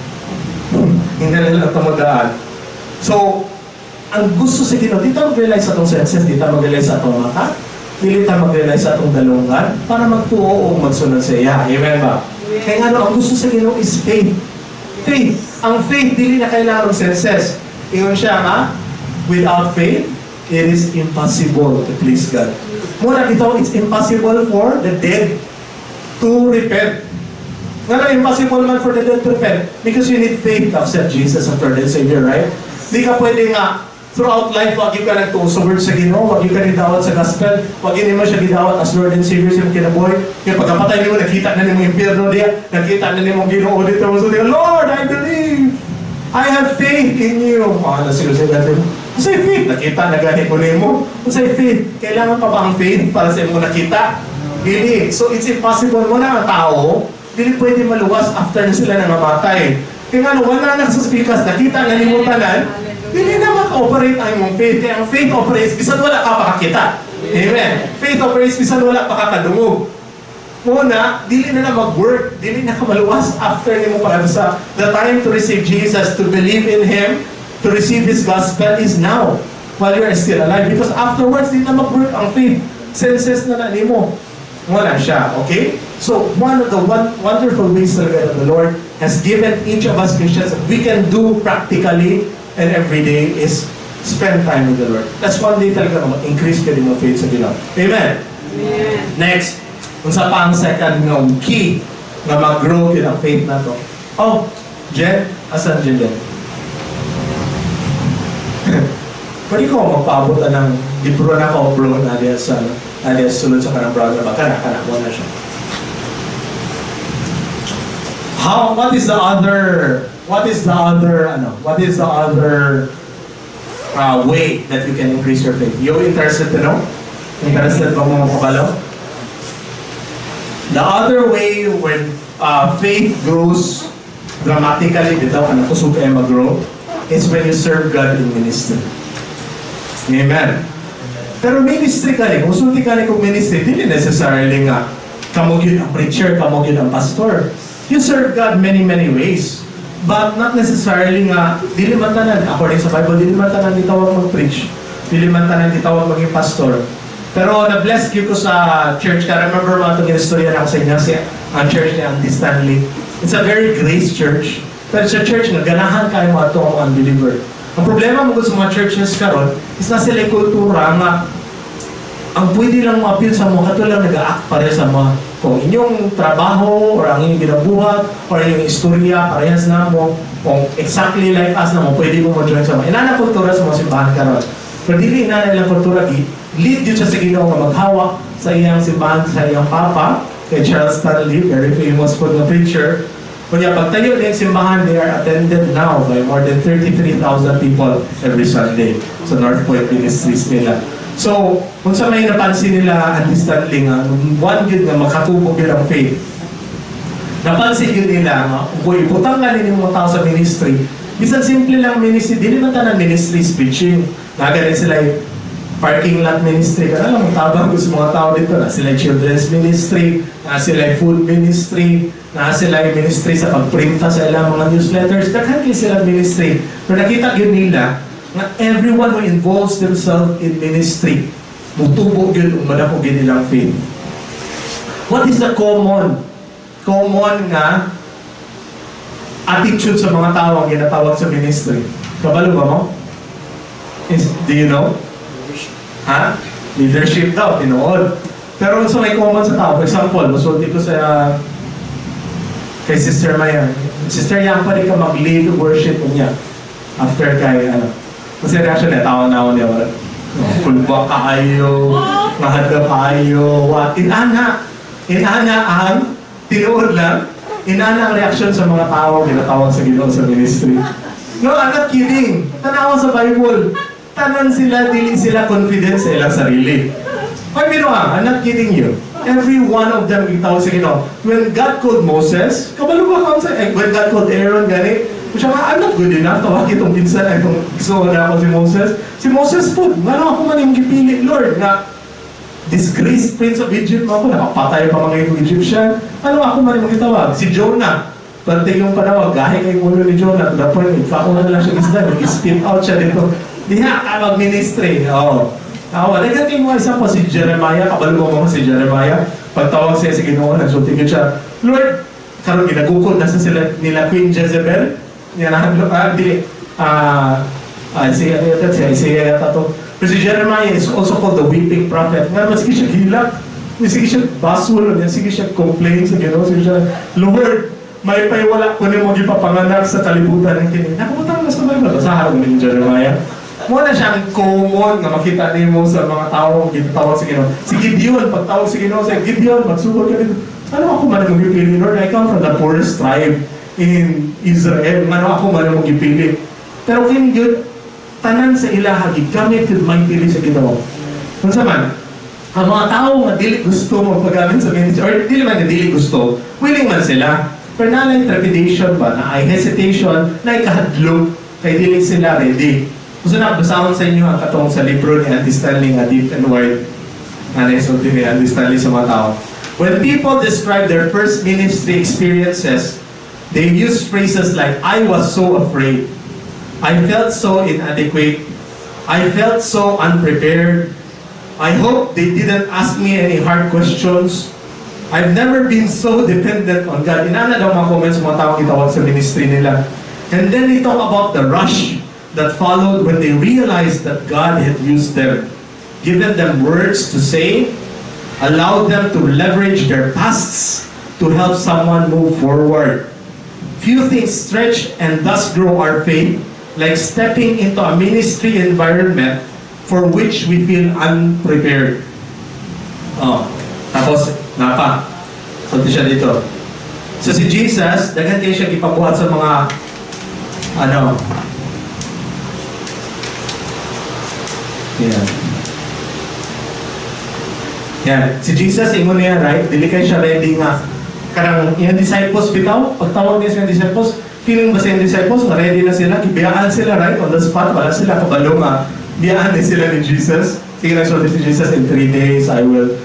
Hindi na lang tamagaan. So, ang gusto sa Ginoo, di ta mag-rely sa atong senses, di ta mag-rely sa atong mata, dili ta mag-rely sa atong dalunggan para magtuo o magsunod sa iya. Amen ba? Kaya nga no, ang gusto sa Ginoo is faith. Faith. Ang faith, dili na kailangan ng senses. Ingon siya nga, without faith, it is impossible to please God. Muna dito, it's impossible for the dead to repent. Nga na, impossible man for the dead to repent because you need faith to accept Jesus as Lord and Savior, right? Di ka pwede nga, throughout life, wag ka nagtuo sa word sa Ginoo, wag ka nidawat sa gospel, wag mo siya gidawat as Lord and Savior sa imong kinabuhi. Kaya pagkapatay nimo, nakita na nimo impyerno diya, nakita na nimo Ginoo dito, mo sabi, "Lord, I believe. I have faith in you." Ah, na siguro sa natin. Unsay faith? Nakita na gani ko nimo. Unsay faith? Kailangan pa ba ang faith para sa imong nakita? Dili. So it's impossible mo na ang tao, dili pwede maluwas after na sila nangamatay. Kaya nga, no, wala na sa pikas, nakita na nimo tanan, dili na maka-operate ang imong faith. Kaya ang faith operates bisan wala ka pakakita. Amen. Faith operates bisan wala pa kakadungog. Muna, dili na na mag-work, dili na ka maluwas after nimo para sa the time to receive Jesus, to believe in Him, to receive His gospel is now, while you are still alive. Because afterwards, di na mag-work ang faith. Senses na na nimo. Wala siya, okay? So, one of the wonderful ways talaga that the Lord has given each of us Christians that we can do practically and every day is spend time with the Lord. That's one day talaga na mag-increase ka din mo faith sa Ginoo. Amen? Amen. Next, unsa pa ang second nga key nga mag-grow yun ang faith na to? Oh, Jen, asan Jen Jen? Pwede ko magpaabot na ng libro na ko, bro, na diya sa na diya sulod sa kanang brother ba? Kana, kana, mo na siya. How what is the other what is the other ano what is the other way that you can increase your faith? You interested to know? Interested ba mo makabalo? The other way when faith grows dramatically, bitaw ka kusog kayo mag-grow, is when you serve God in ministry. Amen. Pero ministry ka rin, kung sulti ka rin kung ministry, dili necessarily nga kamo gyud ang preacher, kamo gyud ang pastor. You serve God many, many ways. But not necessarily nga, dili man tanan, according sa Bible, dili man tanan gitawag mag-preach. Dili man tanan gitawag maging pastor. Pero na-bless gyud ko sa church ka. Remember mga itong istorya na ako sa inyo, si, ang church ni Andy Stanley. It's a very grace church. Pero sa church nga, ganahan kayo mo ato ang unbeliever. Ang problema mo sa mga churches karon is na sila kultura nga ang pwede lang mo-appeal sa mga kato lang nag-act pare sa mga kung inyong trabaho or ang inyong ginabuhat or inyong istorya parehas na mo, kung exactly like us na mo pwede mo mo-join sa mga inana kultura sa mga simbahan karon. Pero dili inana ilang kultura. Gi lead yun siya sa Ginoo nga maghawa sa iyang simbahan sa iyang papa kay Charles Stanley, very famous po na preacher. Kunya pagtayo ng simbahan, they are attended now by more than 33,000 people every Sunday sa North Point Ministries nila. So, kung sa may napansin nila Andy Stanley nga, one gyud nga makatubog yun ang faith. Napansin yun nila nga, kung ibutang nga ninyo mga tao sa ministry, bisan simple lang ministry, dili man tanan ministry is preaching. Naganin sila yung parking lot ministry, kana lang tabang sa mga tao dito na sila yung children's ministry, na sila yung food ministry, na sila yung ministry sa pagprinta sa ilang mga newsletters, daghan kay sila ministry. Pero nakita yun nila nga everyone who involves themselves in ministry, mutubo yun ug madako gyud nilang faith. What is the common nga attitude sa mga tao ang ginatawag sa ministry? Kabalo ba mo? Do you know? Ha? Leadership daw, tinuod. Pero sa may common sa tao, for example, musulti ko sa kay Sister Maya. "Sister Yang, pwede ka mag-lead worship niya after kay ano." Kasi reaction niya, tawa na ako niya. Wala. Kulba kaayo, mahadga kaayo, what? Inana. Inana ang, tinuod lang, inana ang reaction sa mga tao ginatawag sa Ginoo sa ministry. No, I'm not kidding. Tanawa sa Bible. Tanan sila, dili sila confident sa ilang sarili. Ay, biro ah, I'm not kidding you. Every one of them gitawag sa Ginoo. When God called Moses, kabalo ba ka sa, eh, when God called Aaron, gani, siya nga, "I'm not good enough, tawag itong pinsan, ay itong gusto na ako si Moses." Si Moses po, ngano ako man yung gipili, Lord, nga, disgraced prince of Egypt ako, nakapatay pa mga yung Egyptian. Ano ako man yung gitawag? Si Jonah, pati yung panawag, gahi kay ulo ni Jonah, to the point, kauna na lang siya isda, nag-spit out siya dito. Diha ka mag-ministry. Oo. Awa, daghan kay mga isa po si Jeremiah, kabalo mo si Jeremiah. Pagtawag siya sa Ginoo, nagsulti gyud siya, "Lord," karon ginagukod na sa sila nila Queen Jezebel. Niya na dili si ano yata, si Isaiah yata to. Pero si Jeremiah is also called the weeping prophet. Nga maski siya hilak, sige siya basol, niya sige siya complain sa Ginoo, sige siya, "Lord, may pay wala ko nimo gipapanganak sa kalibutan ng kini." Nakabutang na sa Bible, basahan mo ni Jeremiah. Mo na siyang common nga makita nimo sa mga tao gitawag sa Ginoo. Si Gideon, pagtawag sa Ginoo sa Gideon, "Magsugod ka dito." "Ano ako man ang gipili, Lord? I come from the poorest tribe in Israel. Ano ako man ang gipili?" Pero kin gyud tanan sa ilaha gigamit gyud mightily sa Ginoo. Unsa man, ang mga tao nga dili gusto mo paggamit sa ministry, or dili man nga dili gusto, willing man sila. Pero na trepidation ba, na ay hesitation, na kahadlok, kay dili sila ready. Gusto na basahon sa inyo ang katong sa libro ni Andy Stanley nga Deep and Wide. Ano yung sulti ni Andy Stanley sa mga tao. When people describe their first ministry experiences, they use phrases like, "I was so afraid. I felt so inadequate. I felt so unprepared. I hope they didn't ask me any hard questions. I've never been so dependent on God." Inana daw mga comments mga tao gitawag sa ministry nila. And then they talk about the rush that followed when they realized that God had used them, given them words to say, allowed them to leverage their pasts to help someone move forward. Few things stretch and thus grow our faith like stepping into a ministry environment for which we feel unprepared. Oh, tapos, napa. Sulti siya dito. So si Jesus, daghan kayo siya gipabuhat sa mga ano. Yan. Yan. Si Jesus, ingon niya, right? Dili kayo siya ready nga. Kanang iyang disciples bitaw, pagtawag niya sa iyang disciples, feeling ba sa iyang disciples, nga ready na sila, gibiyaan sila, right? On the spot, wala sila kabalo nga. Biyaan ni sila ni Jesus. Sige lang, si Jesus, "In 3 days, I will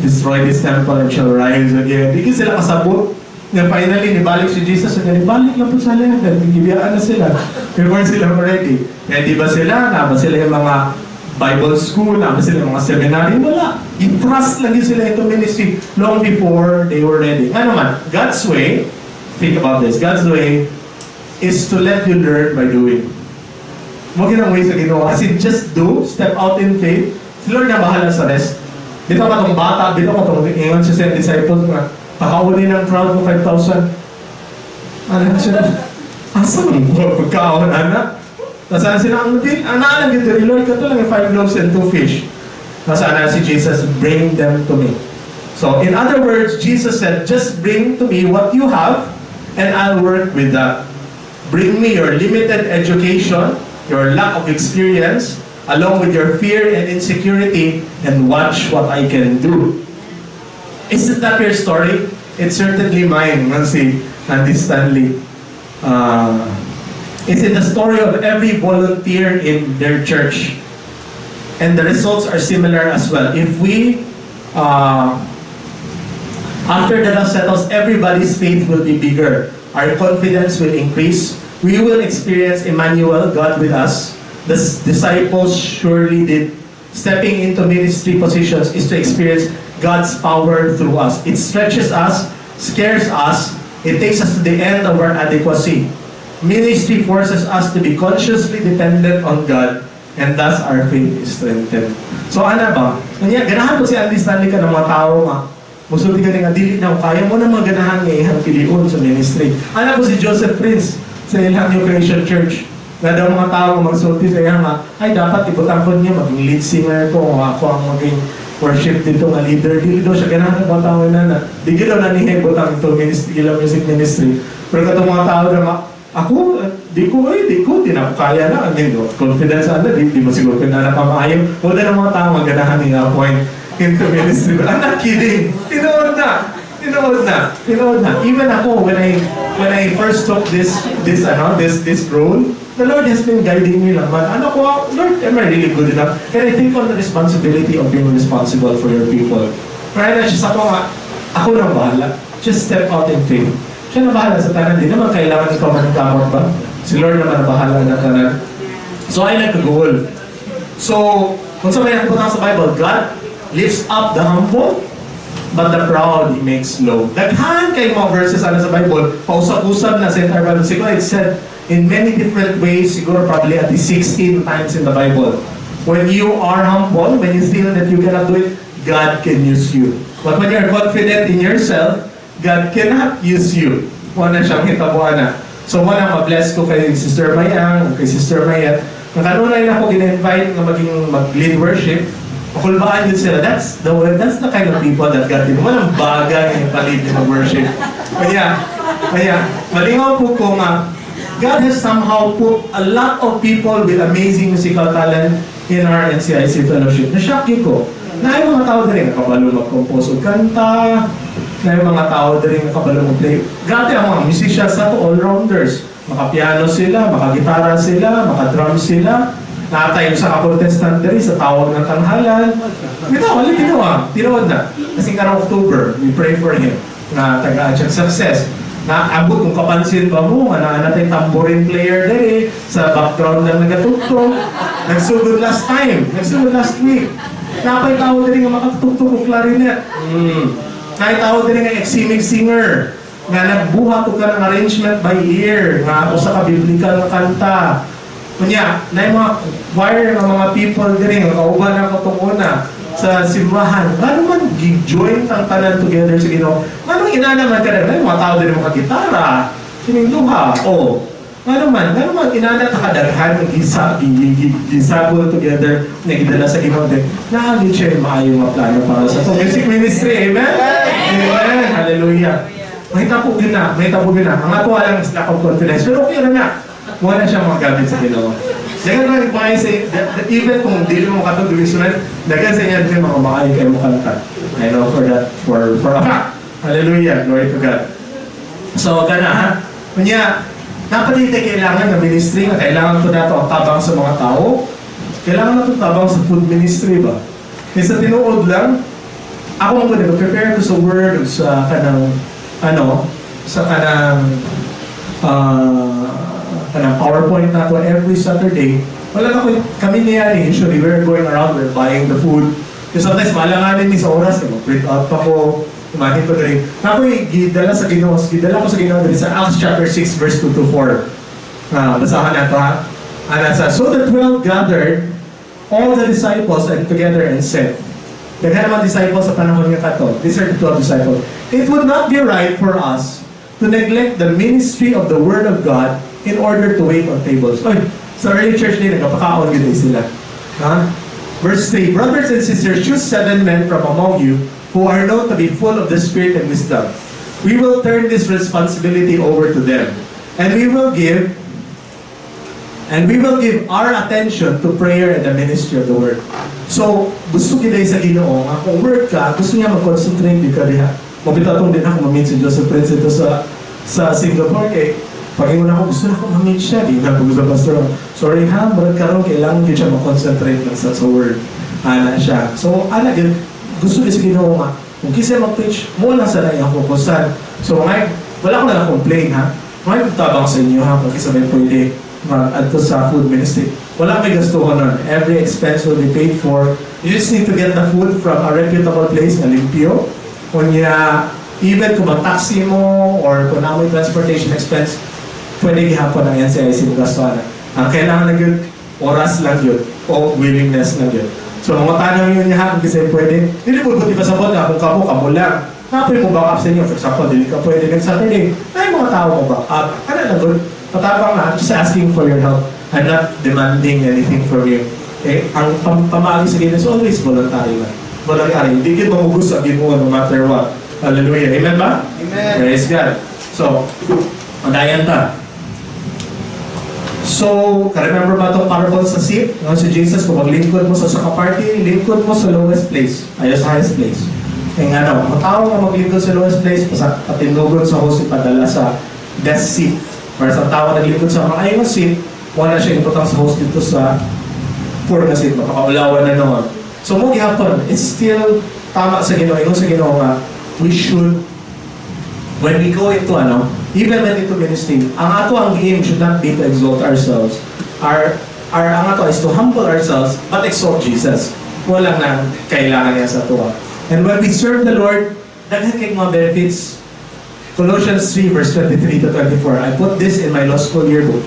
destroy this temple and shall rise again." Di sila kasabot. Na finally, nibalik si Jesus, and nibalik lang po sa heaven, gibiyaan na sila. Before sila ready. Ready ba sila? Naa ba sila yung mga Bible school? Naa ba sila yung mga seminary? Wala. I-trust lang yun sila into ministry long before they were ready. Nga naman, God's way, think about this, God's way is to let you learn by doing. Mao gyud ang way sa Ginoo. Kasi just do, step out in faith. Si Lord na bahala sa rest. Dito ka tong bata, dito ka tong ingon siya sa disciples nga, pakauli ng crowd mo 5,000. Ano siya? Asa mo pagkaon, anak? Nasaan sila? Ang din, ang naalang yun, "Lord, kato lang yung 5 loaves and 2 fish." Nasaan na si Jesus? "Bring them to me." So, in other words, Jesus said, "Just bring to me what you have and I'll work with that." Bring me your limited education, your lack of experience, along with your fear and insecurity, and watch what I can do. Isn't that your story? It's certainly mine, man si Andy Stanley. It's in the story of every volunteer in their church. And the results are similar as well. If we, after the dust settles, everybody's faith will be bigger. Our confidence will increase. We will experience Emmanuel, God with us. The disciples surely did. Stepping into ministry positions is to experience God's power through us. It stretches us, scares us, it takes us to the end of our adequacy. Ministry forces us to be consciously dependent on God and thus our faith is strengthened. So ano ba? Kanya, ganahan ko si Andy Stanley ka ng mga tao nga. Musulti ka nga dili na kaya mo na mga ganahan nga ihang piliun sa ministry. Ano po si Joseph Prince sa ilang New Creation Church? Na daw mga tao magsulti sa iya nga, "Ay, dapat ibutang ko niya, maging lead singer ko, o ako ang maging worship dito nga leader." Dili daw siya ganahan ng mga tao na na. Di daw na niya ibutang ito ministry, ilang music ministry. Pero katong mga tao na nga, "Ako, di ko, eh, di ko, di na ako kaya na." I mean, confidence ana, di mo siguro na napamaayo. Wala na mga tao maganahan niya appoint into ministry. But I'm not kidding. Tinuod na. Tinuod na. Tinuod na. Even ako, when I first took this, ano, this role, the Lord has been guiding me lang man. Ano ko, "Lord, am I really good enough?" And I think on the responsibility of being responsible for your people. Kaya na siya sa ko nga, ako nang bahala. Just step out in faith. Siya na bahala sa tanan. Di naman kailangan ikaw maningkamot ba? Si Lord naman na bahala na tanan. So I like the goal. So, kung sa may butang sa Bible, God lifts up the humble, but the proud He makes low. Daghan kay mga verses ano sa Bible, pausap-usap na sa entire Bible. Siguro it said in many different ways, siguro probably at least 16 times in the Bible. When you are humble, when you feel that you cannot do it, God can use you. But when you're confident in yourself, God cannot use you. Wala siyang hitabuan na. So, wala ma-bless ko kay Sister Mayang, kay Sister Mayat. Nakanunay na ako gina-invite nga maging mag-lead worship. Makulbaan yun sila. That's the kind of people that God did. Walang bagay yung pa-lead ng worship. Kaya, malingaw po ko nga, God has somehow put a lot of people with amazing musical talent in our NCIC fellowship. Na-shock yun ko. Na yung mga tao din nakabalo mag-compose og kanta, na yung mga tao din nakabalo mag-play. Grabe ang mga musicians na to, all-rounders. Maka-piano sila, maka-gitara sila, maka-drum sila. Natay sa ka-contestant diri sa Tawag ng Tanghalan. Bitaw, wala ginawa. Tinuod na. Kasi karong October, we pray for him na tagaan siyang success. Naabot kung kapansin ba mo, nga naa natay tambourine player diri sa background lang nagatugtog. Nagsugod last time, nagsugod last week. Napay tao diri nga makatugtog og clarinet. Naay tao diri nga ex-himig singer nga nagbuhat og kanang arrangement by ear nga usa ka biblical nga kanta. Kunya, na mga choir nga mga people diri nga kauban ako tong una sa simbahan. Ngano man gi-join tang tanan together sa Ginoo? Nganong inana man ka na mga tao diri makagitara? Kining duha. Oh. Ngano man inana ta kadaghan gisa gisagol together nga gidala sa Ginoo din. Naa gyud siya maayo nga plano para sa to. Music ministry, amen? Amen. Hallelujah. Mahitabo gyud na, mahitabo gyud na. Ang ato lang is lack of confidence. Pero okay ra na. Wala siya mga gamit sa Ginoo. Daghan man maayo sa even kung dili mo katong instrument, daghan sa inyo din mga maayo kayo mo kanta. I know for that for a fact. Hallelujah, glory to God. So kana ha. Unya, napatite kailangan na ministry nga kailangan ko nato ang tabang sa mga tao. Kailangan nato tabang sa food ministry ba? Kaysa tinuod lang, ako mo ko prepare ko sa word sa kanang ano, sa kanang PowerPoint nato every Saturday. Wala na ko, kami niya ni, usually we're going around, we're buying the food. Kasi sometimes malanganin ni sa oras, eh, print out pa ko, kumain ko diri. Ako gidala sa Ginoo, gidala ko sa Ginoo diri sa Acts chapter 6 verse 2 to 4. Ah, basahan nato ha. Ana sa, "So the 12 gathered all the disciples and together and said," daghan naman disciples sa panahon nga kato. These are the 12 disciples. "It would not be right for us to neglect the ministry of the Word of God in order to wait on tables." Oy, sa early church din, nagpakaon gyud sila. Ha? Verse 3, "Brothers and sisters, choose seven men from among you who are known to be full of the Spirit and wisdom. We will turn this responsibility over to them. And we will give our attention to prayer and the ministry of the Word." So, gusto kita sa Ginoo nga kung word ka, gusto niya mag-concentrate di ka diha. Mabitaw tong din ako ma-meet si Joseph Prince ito sa Singapore kay pag-ingon ako, gusto na ako ma-meet siya. Di na sa pastor, "Sorry ha, murag karon kailangan gyud siya mag-concentrate lang sa word." Ana siya. So, ana gyud gusto din sa Ginoo nga kung kinsa mag-preach, mo lang sa iyang fokusan. So, ngayon, wala ko na complain ha. Ngayon, tabang sa inyo ha, kung kinsa may pwede mag-adto sa food ministry. Wala may gastuhan nun. Every expense will be paid for. You just need to get the food from a reputable place na limpyo. Kunya, even kung mag-taxi mo or kung naa may transportation expense, pwede gihapon ang NCIC mo gastuhan. Ang kailangan na yun, oras lang yun o willingness lang yun. So, mga tanong yun niya kung kasi pwede, hindi mo buti pasabot na kung kamo, kamo lang. Napoy mo back up sa inyo. For example, dili ka pwede ng Saturday. Ay, mga tao mo back up. Ano lang good? Patabang na, I'm just asking for your help. I'm not demanding anything from you. Eh, ang pamaagi sa Ginoo is always voluntary lang. Voluntary. Hindi kita mamugos sa Ginoo no matter what. Hallelujah. Amen ba? Amen. Praise God. So, madayan ta. So, ka-remember ba itong parable sa seat? No, si Jesus, kung maglingkod mo sa party, lingkod mo sa lowest place. Ayaw sa highest place. Kaya nga no, ang tao nga maglingkod sa lowest place, patindugon sa host, ipadala sa best seat. Para sa tao naglingkod sa mga ayaw seat, wala siya ibutang sa host dito sa poor nga seat, mapakaulawan na noon. So mo gihapon, it's still tama sa Ginoo, ingon sa Ginoo nga we should, when we go into ano, even when into ministry, ang ato ang aim should not be to exalt ourselves. Our ang ato is to humble ourselves but exalt Jesus. Walang nang kailangan niya sa ato. And when we serve the Lord, daghan kay mga benefits. Colossians 3 verse 23 to 24. I put this in my law school yearbook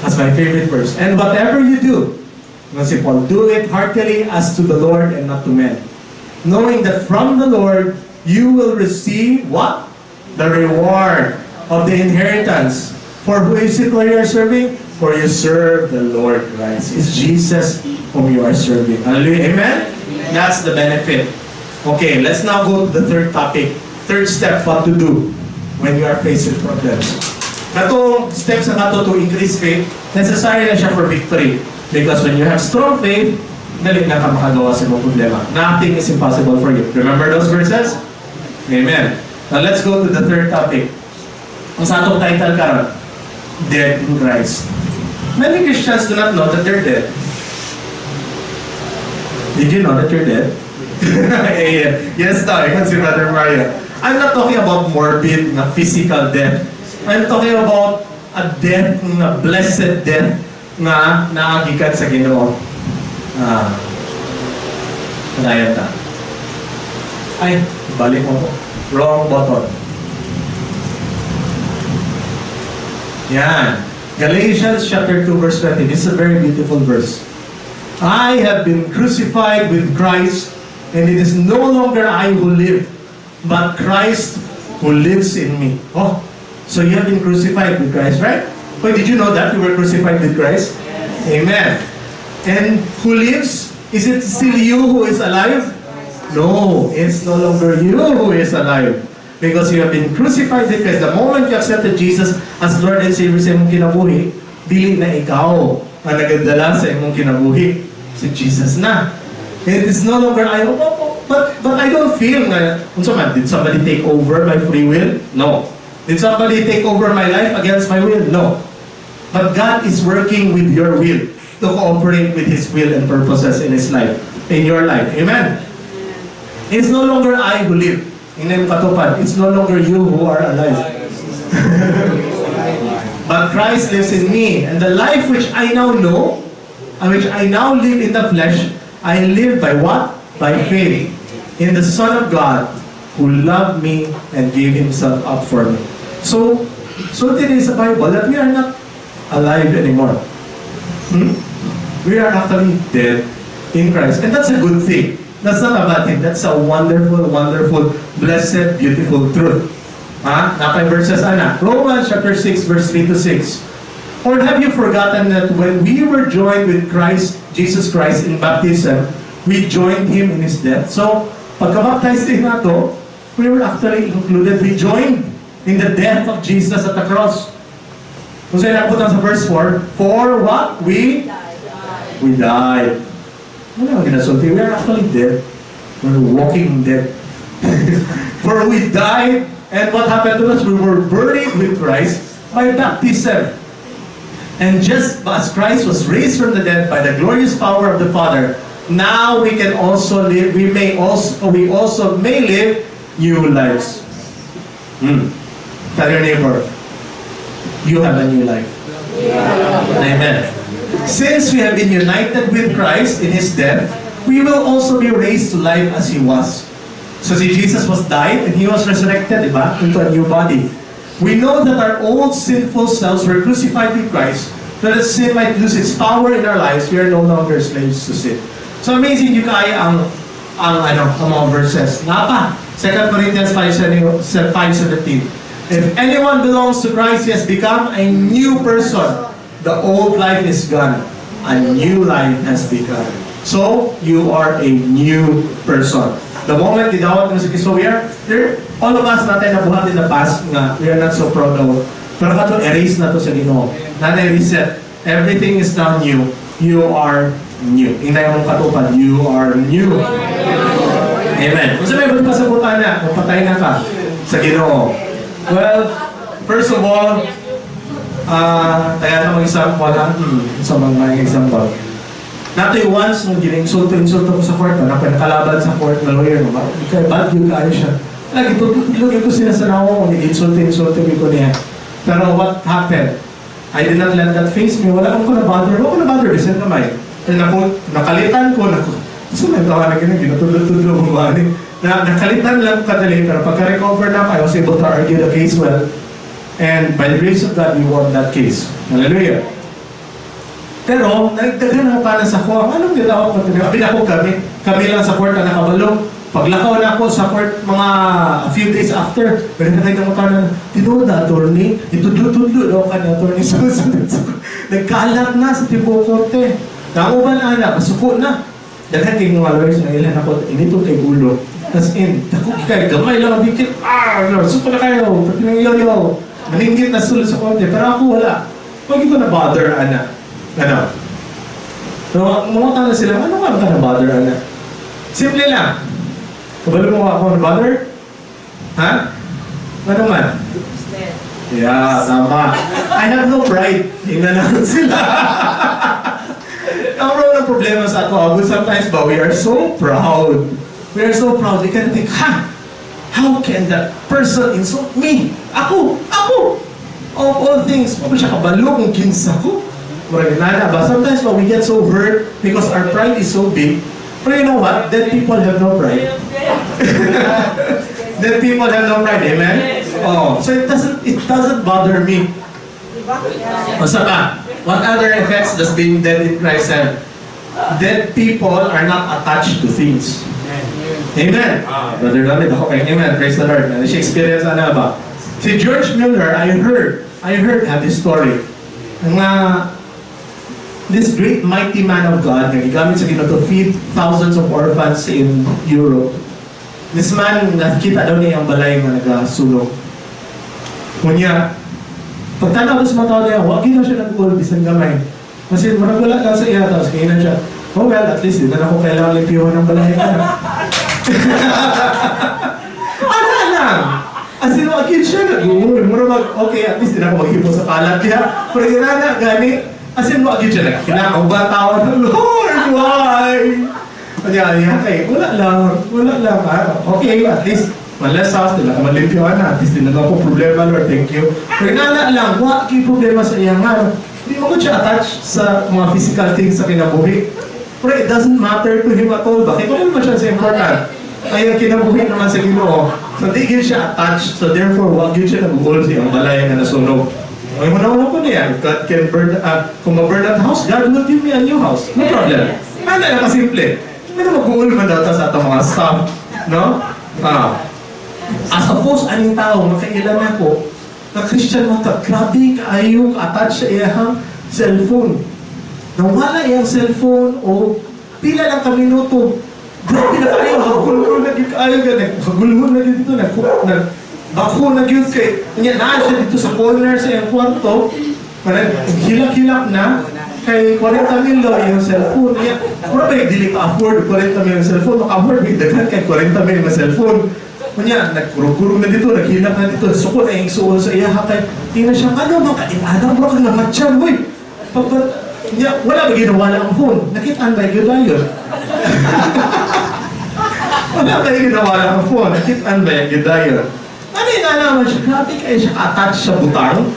as my favorite verse. "And whatever you do," nga si Paul, "do it heartily as to the Lord and not to men, knowing that from the Lord you will receive" what? "The reward of the inheritance. For who is it where you are serving? For you serve the Lord Christ." It's Jesus whom you are serving. Hallelujah. Amen? That's the benefit. Okay, let's now go to the third topic. Third step, what to do when you are faced with problems. Katong steps na kato to increase faith, necessary na siya for victory. Because when you have strong faith, dali na ka makagawa sa imong problema. Nothing is impossible for you. Remember those verses? Amen. Now let's go to the third topic. Ang sa atong title karon, Dead in Christ. Many Christians do not know that they're dead. Did you know that you're dead? Yeah. Yes, daw. Ikaw si Brother Mario. I'm not talking about morbid na physical death. I'm talking about a death na blessed death nga naagikan sa Ginoo. Ah. Kaya ta. Ay, balik mo po. Wrong button. Yan. Galatians chapter 2 verse 20. This is a very beautiful verse. "I have been crucified with Christ, and it is no longer I who live, but Christ who lives in me." Oh, so you have been crucified with Christ, right? Wait, did you know that you were crucified with Christ? Amen. And who lives? Is it still you who is alive? No, it's no longer you who is alive. Because you have been crucified with Christ. The moment you accepted Jesus as Lord and Savior sa imong kinabuhi, dili na ikaw ang nagadala sa imong kinabuhi. Si Jesus na. It is no longer I, oh, but I don't feel nga, unsa man, did somebody take over my free will? No. Did somebody take over my life against my will? No. But God is working with your will to cooperate with His will and purposes in His life, in your life. Amen. It's no longer I who live. Ingnan mo katupad, it's no longer you who are alive, but Christ lives in me. And the life which I now know, and which I now live in the flesh, I live by what? By faith in the Son of God who loved me and gave Himself up for me. So it is the Bible that we are not alive anymore. We are actually dead in Christ. And that's a good thing. That's not a bad thing. That's a wonderful, wonderful, blessed, beautiful truth. Ha? Naa pay verses ana. Romans chapter 6, verse 3 to 6. Or have you forgotten that when we were joined with Christ, Jesus Christ, in baptism, we joined Him in His death? So, pagka-baptize din nato, we were actually included. We joined in the death of Jesus at the cross. Kung saan napunta sa verse 4, for what? We died. Ano ang ginasulti? We are actually dead. We're walking dead. For we died, and what happened to us? We were buried with Christ by baptism. And just as Christ was raised from the dead by the glorious power of the Father, now we can also live, we also may live new lives. Tell your neighbor, you have a new life. Amen. Since we have been united with Christ in His death, we will also be raised to life as He was. So si Jesus was died and He was resurrected, di ba? Into a new body. We know that our old sinful selves were crucified with Christ, so that sin might lose its power in our lives. We are no longer slaves to sin. So amazing gyud kaayo ang ano, ang mga verses. Naa pa, 2 Corinthians 5:17. If anyone belongs to Christ, he has become a new person. The old life is gone. A new life has begun. So, you are a new person. The moment gidawat mo si Kristo, we are, there, all of us naa tay nabuhat in the past nga, we are not so proud of. Pero kato, erase na to sa Ginoo. Na reset. Everything is now new. You are new. Ingnan mong katupad, you are new. Amen. Kung sa may pasabot na, kung patay na ka sa Ginoo. Well, first of all, kaya na mag-example ha? Sa mga example. Naa toy once nung gina-insulto-insulto ko sa court, na nakalaban sa court na lawyer, no ba? Kaya bad gyud kaayo siya. Lagi, tutulog ko sila sa nawo, insulto-insulto ko niya. Pero what happened? I did not let that faze me. Wala akong ko na-bother. Wala ko na-bother. Bisan kamay. And ako, nakalitan ko, naku, so may tawa na ganun, ginatudlo-tudlo ko ba? Na, nakalitan lang kadali, pero pagka-recover na ako, I was able to argue the case well. And by the grace of God, we won that case. Hallelujah. Pero, nagdaghan ako para sa ko. Anong ginawa ko? Abi ako kami lang sa court na nakabalo. Paglakaw na ako sa court mga a few days after, pero nakita ko pa na, tinuod na attorney, itudlo-tudlo daw ka ni attorney. So, nagkalat na sa tibuok korte. Nauban ana, kasuko na. Daghan kay mga lawyers na ilan ako, inito kay ulo. As in, dako kay gamay lang ang bikit. Ah, no, suko na kayo. Pati nang yo yo. Maninggit na sulod sa korte, pero ako wala. Wag ko na bother ana. Ano? So, mga na sila, ano ka na bother ana? Simple lang. Kabalo mo ako na bother? Ha? Ano man? Yeah, tama. I have no pride. Tingnan naman sila. Ang ng problema sa ato, Abu, sometimes ba, we are so proud. We are so proud. We can think, "Ha! How can that person insult me? Ako! Ako! Of all things, wa siya kabalo kung kinsa ko." Murag nana ba? Sometimes ba, we get so hurt because our pride is so big. But you know what? Dead people have no pride. Dead people have no pride, amen? Oh, so it doesn't bother me. Basta pa, what other effects does being dead in Christ have? Dead people are not attached to things. Amen. Brother David, ako kay amen. Praise the Lord. Ano siya experience ano ba? Si George Miller, I heard have this story. Nga, this great mighty man of God, nga gigamit sa Ginoo to feed thousands of orphans in Europe. This man, nakita daw niya ang balay nga nagasunog. Kunya, pagtanaw sa mga tao niya, wa gyud siya nag-uol bisan gamay. Kasi murag wala lang sa iya, tapos kaya siya, "Oh well, at least di na ako kailangan limpyuhan ng balay ko na." Ano lang? As in, wa gyud siya nag-uol. Murag mag, okay, at least di na ako maghimo sa kalat niya. Pero yun na, gani, as in, wa gyud siya nagkinakaw ba tao na, "Lord, why?" Kanya, niya, kay, wala lang, wala lang. Ah, okay, at least, one less house, di na ako malimpyuhan na. At least, di na ako problema, Lord, thank you. Pero nga lang, wa kay problema sa iyang nga. Di mo ko siya attached sa mga physical things sa kinabuhi. Pero it doesn't matter to him at all. Bakit wala naman siya sa important? Ay, ang kinabuhi naman sa Ginoo. So, di gyud siya attached. So, therefore, wa gyud siya nag-uol sa iyang balay nga nasunog. Ay, mo ko niya. If God can burn, kung ma-burn that house, God will give me a new house. No problem. Ano na kasimple. Hindi na mag-uol man daw ta sa atong mga staff. No? Ah. As opposed, aning tao, makailan ako, na Christian mo ta, grabe kaayo attached sa iyang cellphone. Nawala iyang cellphone o pila lang ka minuto, grabe na kaayo, hagulhol na gyud kaayo gani, hagulhol na gyud dito, nag nag bako na gyud kay nya naa siya dito sa corner sa iyang kwarto, parang hilak-hilak na kay 40 mil daw iyang cellphone niya. Mura ba dili ka afford 40 mil ang cellphone, maka-afford may daghan kay 40 mil nga cellphone. Kunya, nagkurog-kurog na dito, naghilak na dito, suko na yung suol sa iya kay tingnan siya, ano man ka, inana mo ka namatyan, hoy. Pag, niya, wala ba ginawala ang phone? Nakitaan ba yun dayon? Wala ba ginawala ang phone? Nakitaan ba yun dayon? Ano yung naman siya? Grabe kayo siya attached sa butang.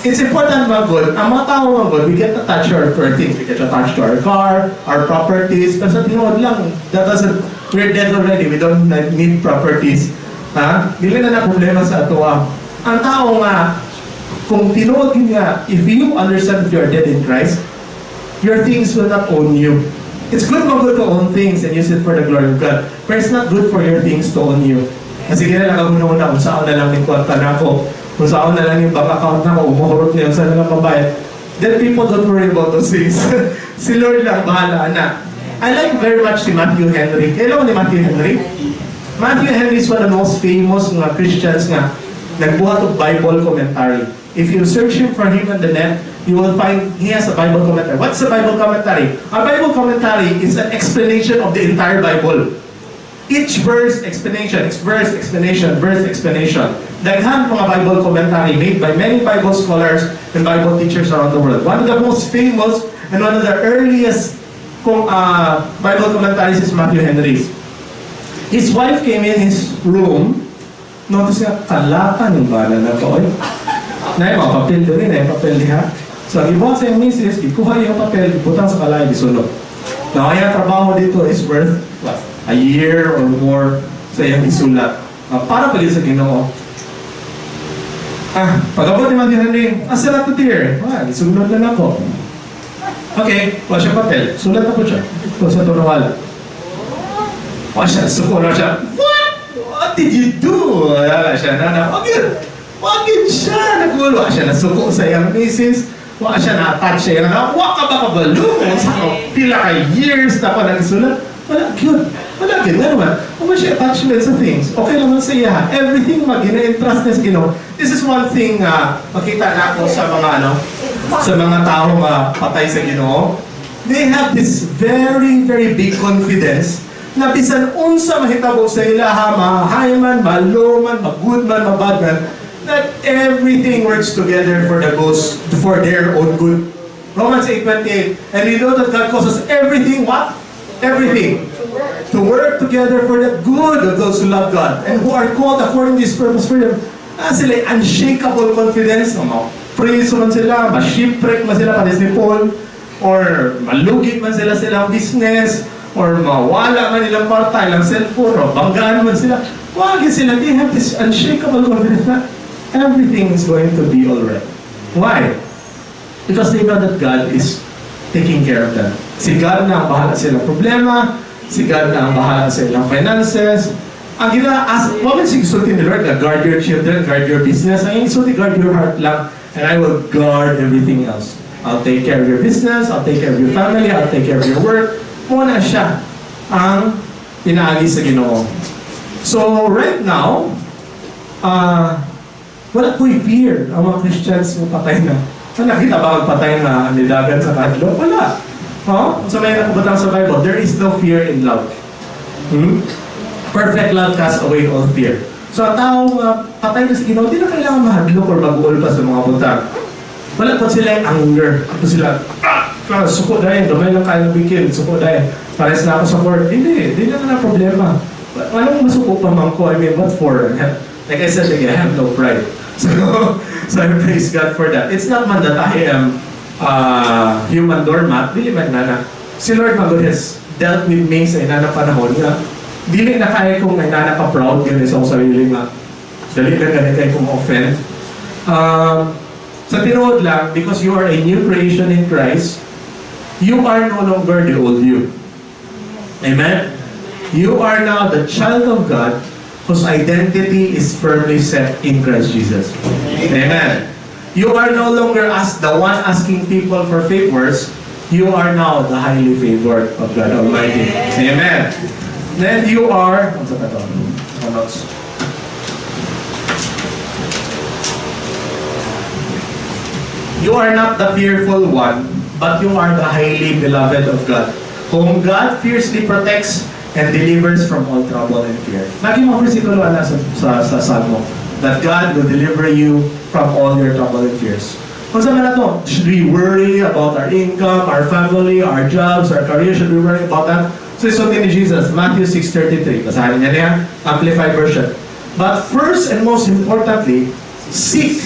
It's important mga good. Ang mga tao mga good, we get attached to our things. We get attached to our car, our properties. Pero sa tinuod lang, that doesn't, we're dead already. We don't need properties. Ha? Dili na na problema sa ato. Ang tao nga, kung tinuod yun nga, if you understand that you are dead in Christ, your things will not own you. It's good mga good to own things and use it for the glory of God. But it's not good for your things to own you. Kasi gina lang ako una, kung saan na lang yung kwarta na ako, kung saan na lang yung bank account na ako, umuhurot niya, saan na lang mabayad. Then people don't worry about those things. Si Lord lang, bahala na. I like very much si Matthew Henry. Kailan mo ni Matthew Henry? Matthew Henry is one of the most famous nga Christians nga nagbuhat og Bible commentary. If you search him for him on the net, you will find he has a Bible commentary. What's a Bible commentary? A Bible commentary is an explanation of the entire Bible. Each verse explanation, each verse explanation, verse explanation. Daghan mga Bible commentary made by many Bible scholars and Bible teachers around the world. One of the most famous and one of the earliest kung, Bible commentaries is Matthew Henry's. His wife came in his room, notice niya, kalatan yung bana na to. Oy. Na yung mga papel doon, na yung papel diha. So, ang ibuhat sa iyang misis, ikuha yung papel, ibutang sa kalay, gisulot. Now, ang iyang trabaho dito is worth, what, a year or more sa iyang isulat. Para pa sa Ginoo. Ah, pag-abot ni Matthew Henry, asa na to, dear? Ah, gisulot na ako. Okay, wala siya papel. Sulat na po siya. Kung sa ito nawala. Wala siya, suko na siya. "What? What did you do?" Wala siya na na. Wag yun. Wag yun siya. Nagulwa siya. Nasuko sa iyang misis. Wala siya na-attach siya. Na, wa ka ba kabalo? Sa pila ka years na pa nagsulat. Wala, cute. Wala, cute. Nga naman. Wala siya attachment sa things. Okay naman sa iya. Everything mag ina-entrust niya sa Ginoo. This is one thing makita na ako sa mga ano, sa mga tao nga patay sa Ginoo. They have this very, very big confidence na bisan unsa mahitabo sa ilaha, ma-high man, ma-low man, ma-good man, ma-bad man, that everything works together for the goes for their own good. Romans 8:28, "And we know that God causes everything," what? Everything. "To work together for the good of those who love God and who are called according to His purpose for them." Ah, sila unshakable confidence. No, preso man sila, ma-shipwreck man sila, pares ni Paul, or malugi man sila silang business, or mawala man ilang kwarta, ilang cellphone, or banggaan man sila. Wag sila, they have this unshakable confidence na everything is going to be alright. Why? Because they know that God is taking care of them. Si God na ang bahala sa ilang problema, si God na ang bahala sa ilang finances. Ang gina, as, wa man sige sulti ni Lord na guard your children, guard your business. Ang sulti, "Guard your heart lang, and I will guard everything else. I'll take care of your business, I'll take care of your family, I'll take care of your work." Muna siya ang pinaagi sa Ginoo. So, right now, wala po'y fear ang mga Christians mo patay na. Ah, nakita ba ang patay na nidagan sa kahadlok? Wala. Huh? Sa may nakabutang sa Bible, there is no fear in love. Perfect love casts away all fear. So ang tao patay na sa Ginoo, di na kailangan mahadlok or mag-uol pa sa mga butang. Wala po sila yung anger. Ito sila, ah, suko dahil, gamay lang kayo ng bikin, suko dahil. Pares na ako sa court. Hindi, hindi na na problema. Anong masuko pa man ko? I mean, what for? Like I said again, I have no pride. So I praise God for that. It's not man that I am human doormat. Dili man na na. Si Lord man God has dealt with me sa inana panahon nga dili na kaya kong inana ka proud gani sa akong sarili nga dali na gani kay kong offend. Sa tinuod lang, because you are a new creation in Christ, you are no longer the old you. Amen? You are now the child of God whose identity is firmly set in Christ Jesus. Amen. You are no longer as the one asking people for favors. You are now the highly favored of God Almighty. Amen. Then you are, ano sa ito? Notes. You are not the fearful one, but you are the highly beloved of God, whom God fiercely protects and delivers from all trouble and fear. Lagi mo versikulo na sa Salmo, that God will deliver you from all your trouble and fears. Kung saan na to, should we worry about our income, our family, our jobs, our career? Should we worry about that? So isutin ni Jesus, Matthew 6:33. Basahin niya niya, Amplified Version. But first and most importantly, seek,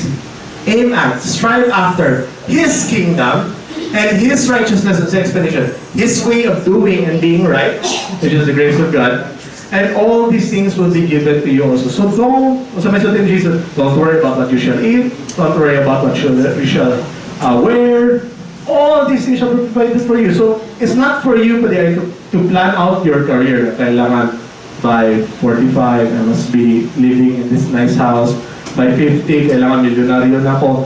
aim at, strive after His kingdom and His righteousness and explanation, His way of doing and being right, which is the grace of God, and all these things will be given to you also. So don't, so may sulti ni Jesus, don't worry about what you shall eat, don't worry about what you shall wear, all these things shall be provided for you. So it's not for you to plan out your career. Kailangan by 45, I must be living in this nice house. By 50, kailangan milyonaryo na ako.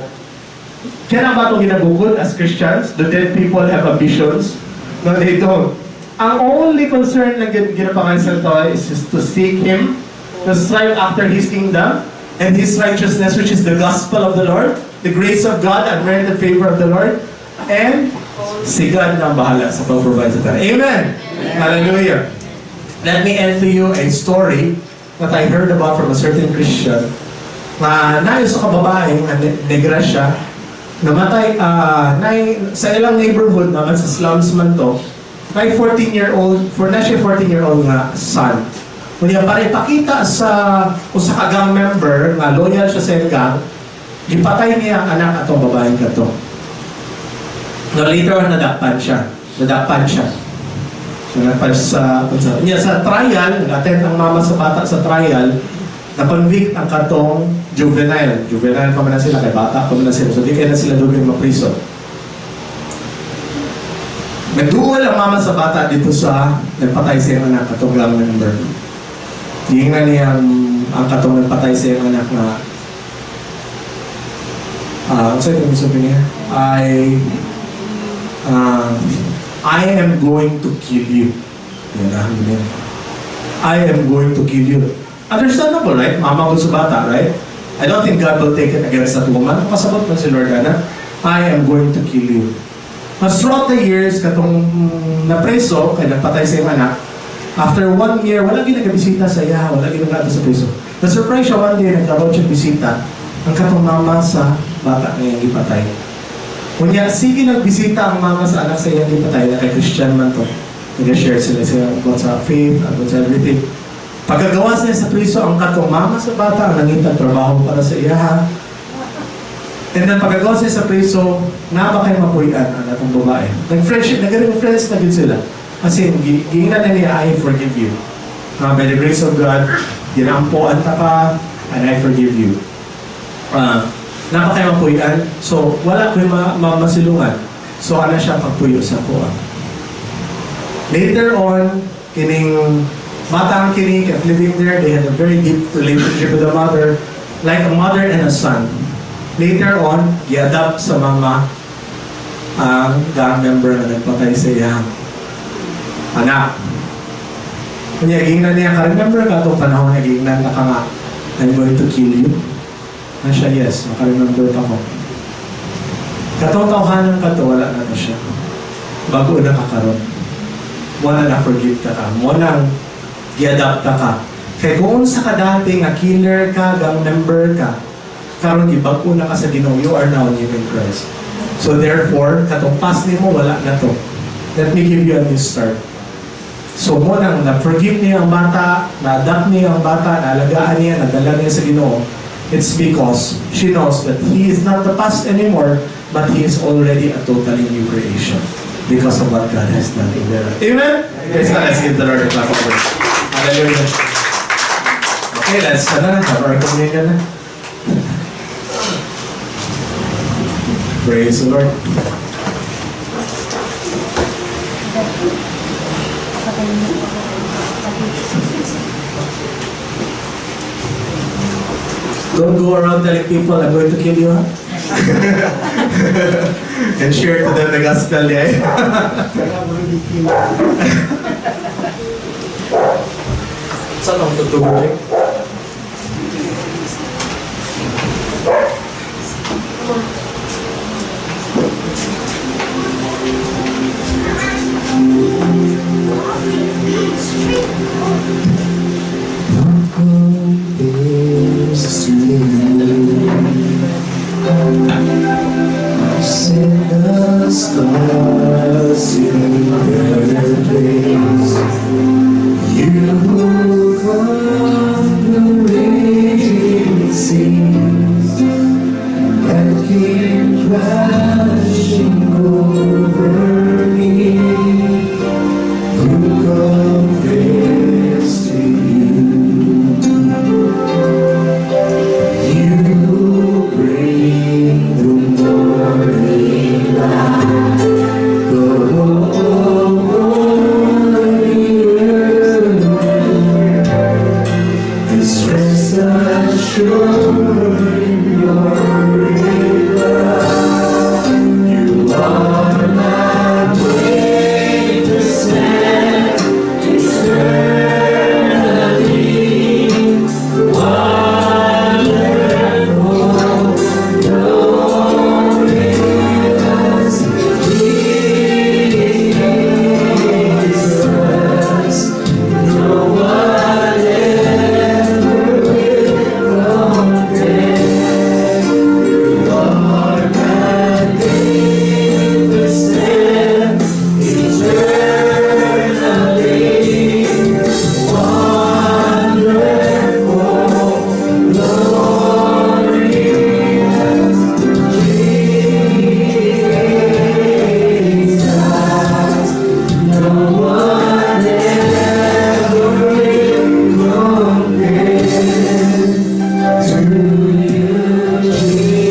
Kaya ba itong ginabukod as Christians? Do dead people have ambitions? No, they don't. Ang only concern lang ginapangalan sa ito is just to seek Him, to strive after His kingdom, and His righteousness, which is the gospel of the Lord, the grace of God, unmerited favor of the Lord, and si God na ang bahala sa pag-provide sa tayo. Amen! Hallelujah! Let me end to you a story that I heard about from a certain Christian na naayos sa kababae, nga negra siya, namatay, sa ilang neighborhood naman, sa slums man to, may 14-year-old, for na siya 14-year-old nga son. Kunya para ipakita sa usa ka gang member nga loyal siya sa gang, gipatay niya ang anak atong babaeng kato. No, later on nadakpan siya. Nadakpan siya. So, nadakpan siya sa trial, nag-attend ang mama sa bata sa trial, na-convict ang katong juvenile. Juvenile pa man na sila, kay bata pa man na sila. So, di kaya na sila dugay mapriso. Nagduol ang mama sa bata dito sa nagpatay sa iyang anak, katong gang member. Giingnan niya ang katong nagpatay sa iyang anak na ano itong sabi niya? I am going to kill you. Yan ang niya. I am going to kill you. Understandable, right? Mama ko sa bata, right? I don't think God will take it against that woman. Kasabot man si Lord, ana. I am going to kill you. Mas throughout the years, katong napreso, kay nagpatay sa iyang anak, after 1 year, wala ginagabisita sa iya, wala ginagabisita sa preso. Na-surprise siya one day, nagkaroon siya bisita, ang katong mama sa bata na iyang gipatay. Kunya, sige nagbisita ang mama sa anak sa iyang gipatay, na kay Christian man to. Nag-share sila siya about sa faith, about sa everything. Pagkagawa niya sa preso, ang katong mama sa bata, ang nangitang trabaho para sa iya. And then pagkagawa siya sa preso, na ba kayo mapuy-an ang atong babae? Nag-friendship, nag-ring friends na din sila. As in, giingnan na niya, I forgive you. By the grace of God, ginampuan ta ka, and I forgive you. Na ba kayo mapuy-an? So, wala ko'y masilungan. So, ana siya pagpuyo sa kuha. Later on, kining batang kini kept living there. They had a very deep relationship with the mother, like a mother and a son. Later on, gi-adopt sa mama ang gang member na nagpatay sa iyang anak. Kanya giingnan niya, "Ka-remember ka itong panahon nga giingnan ka nga, 'I'm going to kill you'?" Na siya, "Yes, maka-remember pa ko." Katong tawhanan kato, wala na to siya. Bago na ka karon. Mao na na-forgive ta ka. Mao nang gi-adopt ta ka. Kay kung unsa ka dati nga killer ka, gang member ka, karon gibag-o na ka sa Ginoo, you are now new in Christ. So therefore, katong past nimo, wala na to. Let me give you a new start. So mao nang na-forgive niya ang bata, na-adopt niya ang bata, naalagaan niya, nadala niya sa Ginoo. It's because she knows that he is not the past anymore, but he is already a totally new creation because of what God has done in their life. Amen? Praise God. Let's give the Lord a clap of praise. Hallelujah. Okay, let's ano, na, have our communion na. Praise the Lord. Don't go around telling people, "I'm going to kill you," huh? And share to them the gospel, yeah. Saan ang tutulog, Jake? Set the stars in their place. You calm the raging seas that came crashing over me. Who compares to you? You bring the morning light, the hope of the earth is rest assured in your great love. You are my witness and eternally wonderful, glorious Jesus. No one ever will compare. You are magnificent, eternally wonderful, glorious Jesus. No one ever will compare to you, Jesus.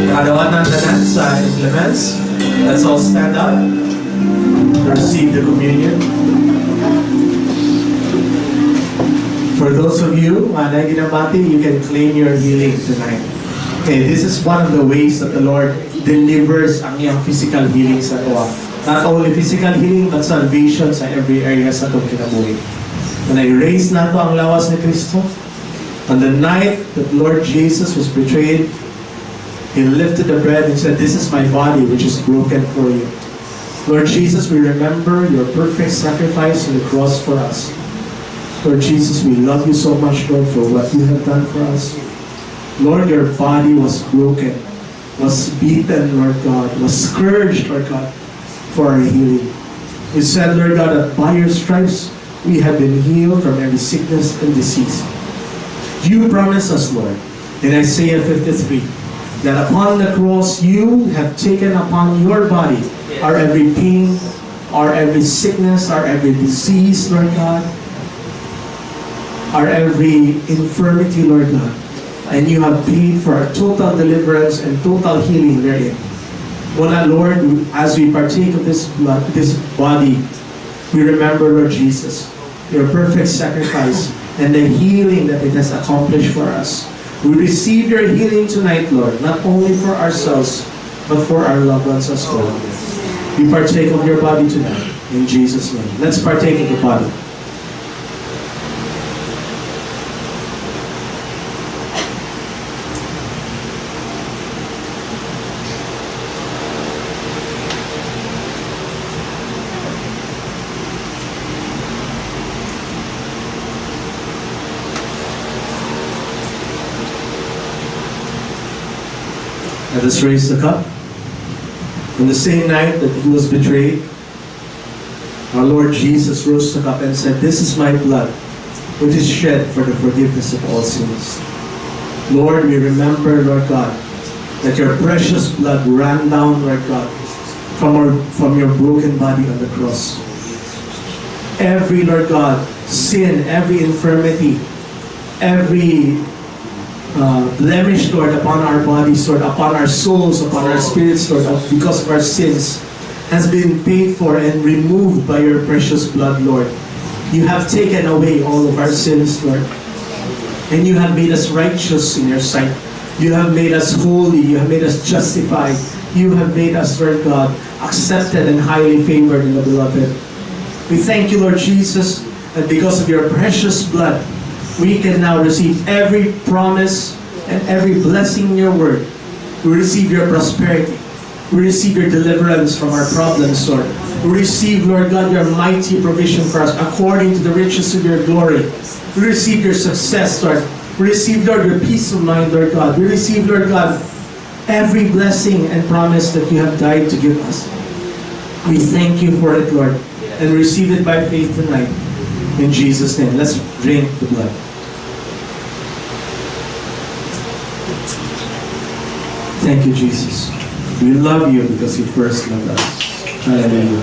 Nakadawan ng tanan sa implements. Let's all stand up to receive the communion. For those of you na ginamati, you can claim your healing tonight. Okay, this is one of the ways that the Lord delivers ang iyang physical healing sa atoa. Not only physical healing, but salvation sa every area sa atong kinabuhi. When I raise nato ang lawas ni Kristo, on the night that Lord Jesus was betrayed, He lifted the bread and said, "This is my body which is broken for you." Lord Jesus, we remember your perfect sacrifice on the cross for us. Lord Jesus, we love you so much, Lord, for what you have done for us. Lord, your body was broken, was beaten, Lord God, was scourged, Lord God, for our healing. You said, Lord God, that by your stripes we have been healed from every sickness and disease. You promised us, Lord, in Isaiah 53, that upon the cross you have taken upon your body our every pain, our every sickness, our every disease, Lord God, our every infirmity, Lord God. And you have paid for our total deliverance and total healing therein. Wala, Lord, as we partake of this blood, this body, we remember, Lord Jesus, your perfect sacrifice and the healing that it has accomplished for us. We receive your healing tonight, Lord, not only for ourselves, but for our loved ones as well. We partake of your body tonight, in Jesus' name. Let's partake of the body. Let us raise the cup. On the same night that he was betrayed, our Lord Jesus rose the cup and said, "This is my blood, which is shed for the forgiveness of all sins." Lord, we remember, Lord God, that your precious blood ran down, Lord God, from your broken body on the cross. Every, Lord God, sin, every infirmity, every blemish, Lord, upon our bodies, Lord, upon our souls, upon our spirits, Lord, because of our sins, has been paid for and removed by your precious blood, Lord. You have taken away all of our sins, Lord. And you have made us righteous in your sight. You have made us holy. You have made us justified. You have made us, Lord God, accepted and highly favored in the beloved. We thank you, Lord Jesus, that because of your precious blood, we can now receive every promise and every blessing in your word. We receive your prosperity. We receive your deliverance from our problems, Lord. We receive, Lord God, your mighty provision for us according to the riches of your glory. We receive your success, Lord. We receive, Lord, your peace of mind, Lord God. We receive, Lord God, every blessing and promise that you have died to give us. We thank you for it, Lord, and receive it by faith tonight. In Jesus' name, let's drink the blood. Thank you, Jesus. We love you because you first loved us. Hallelujah.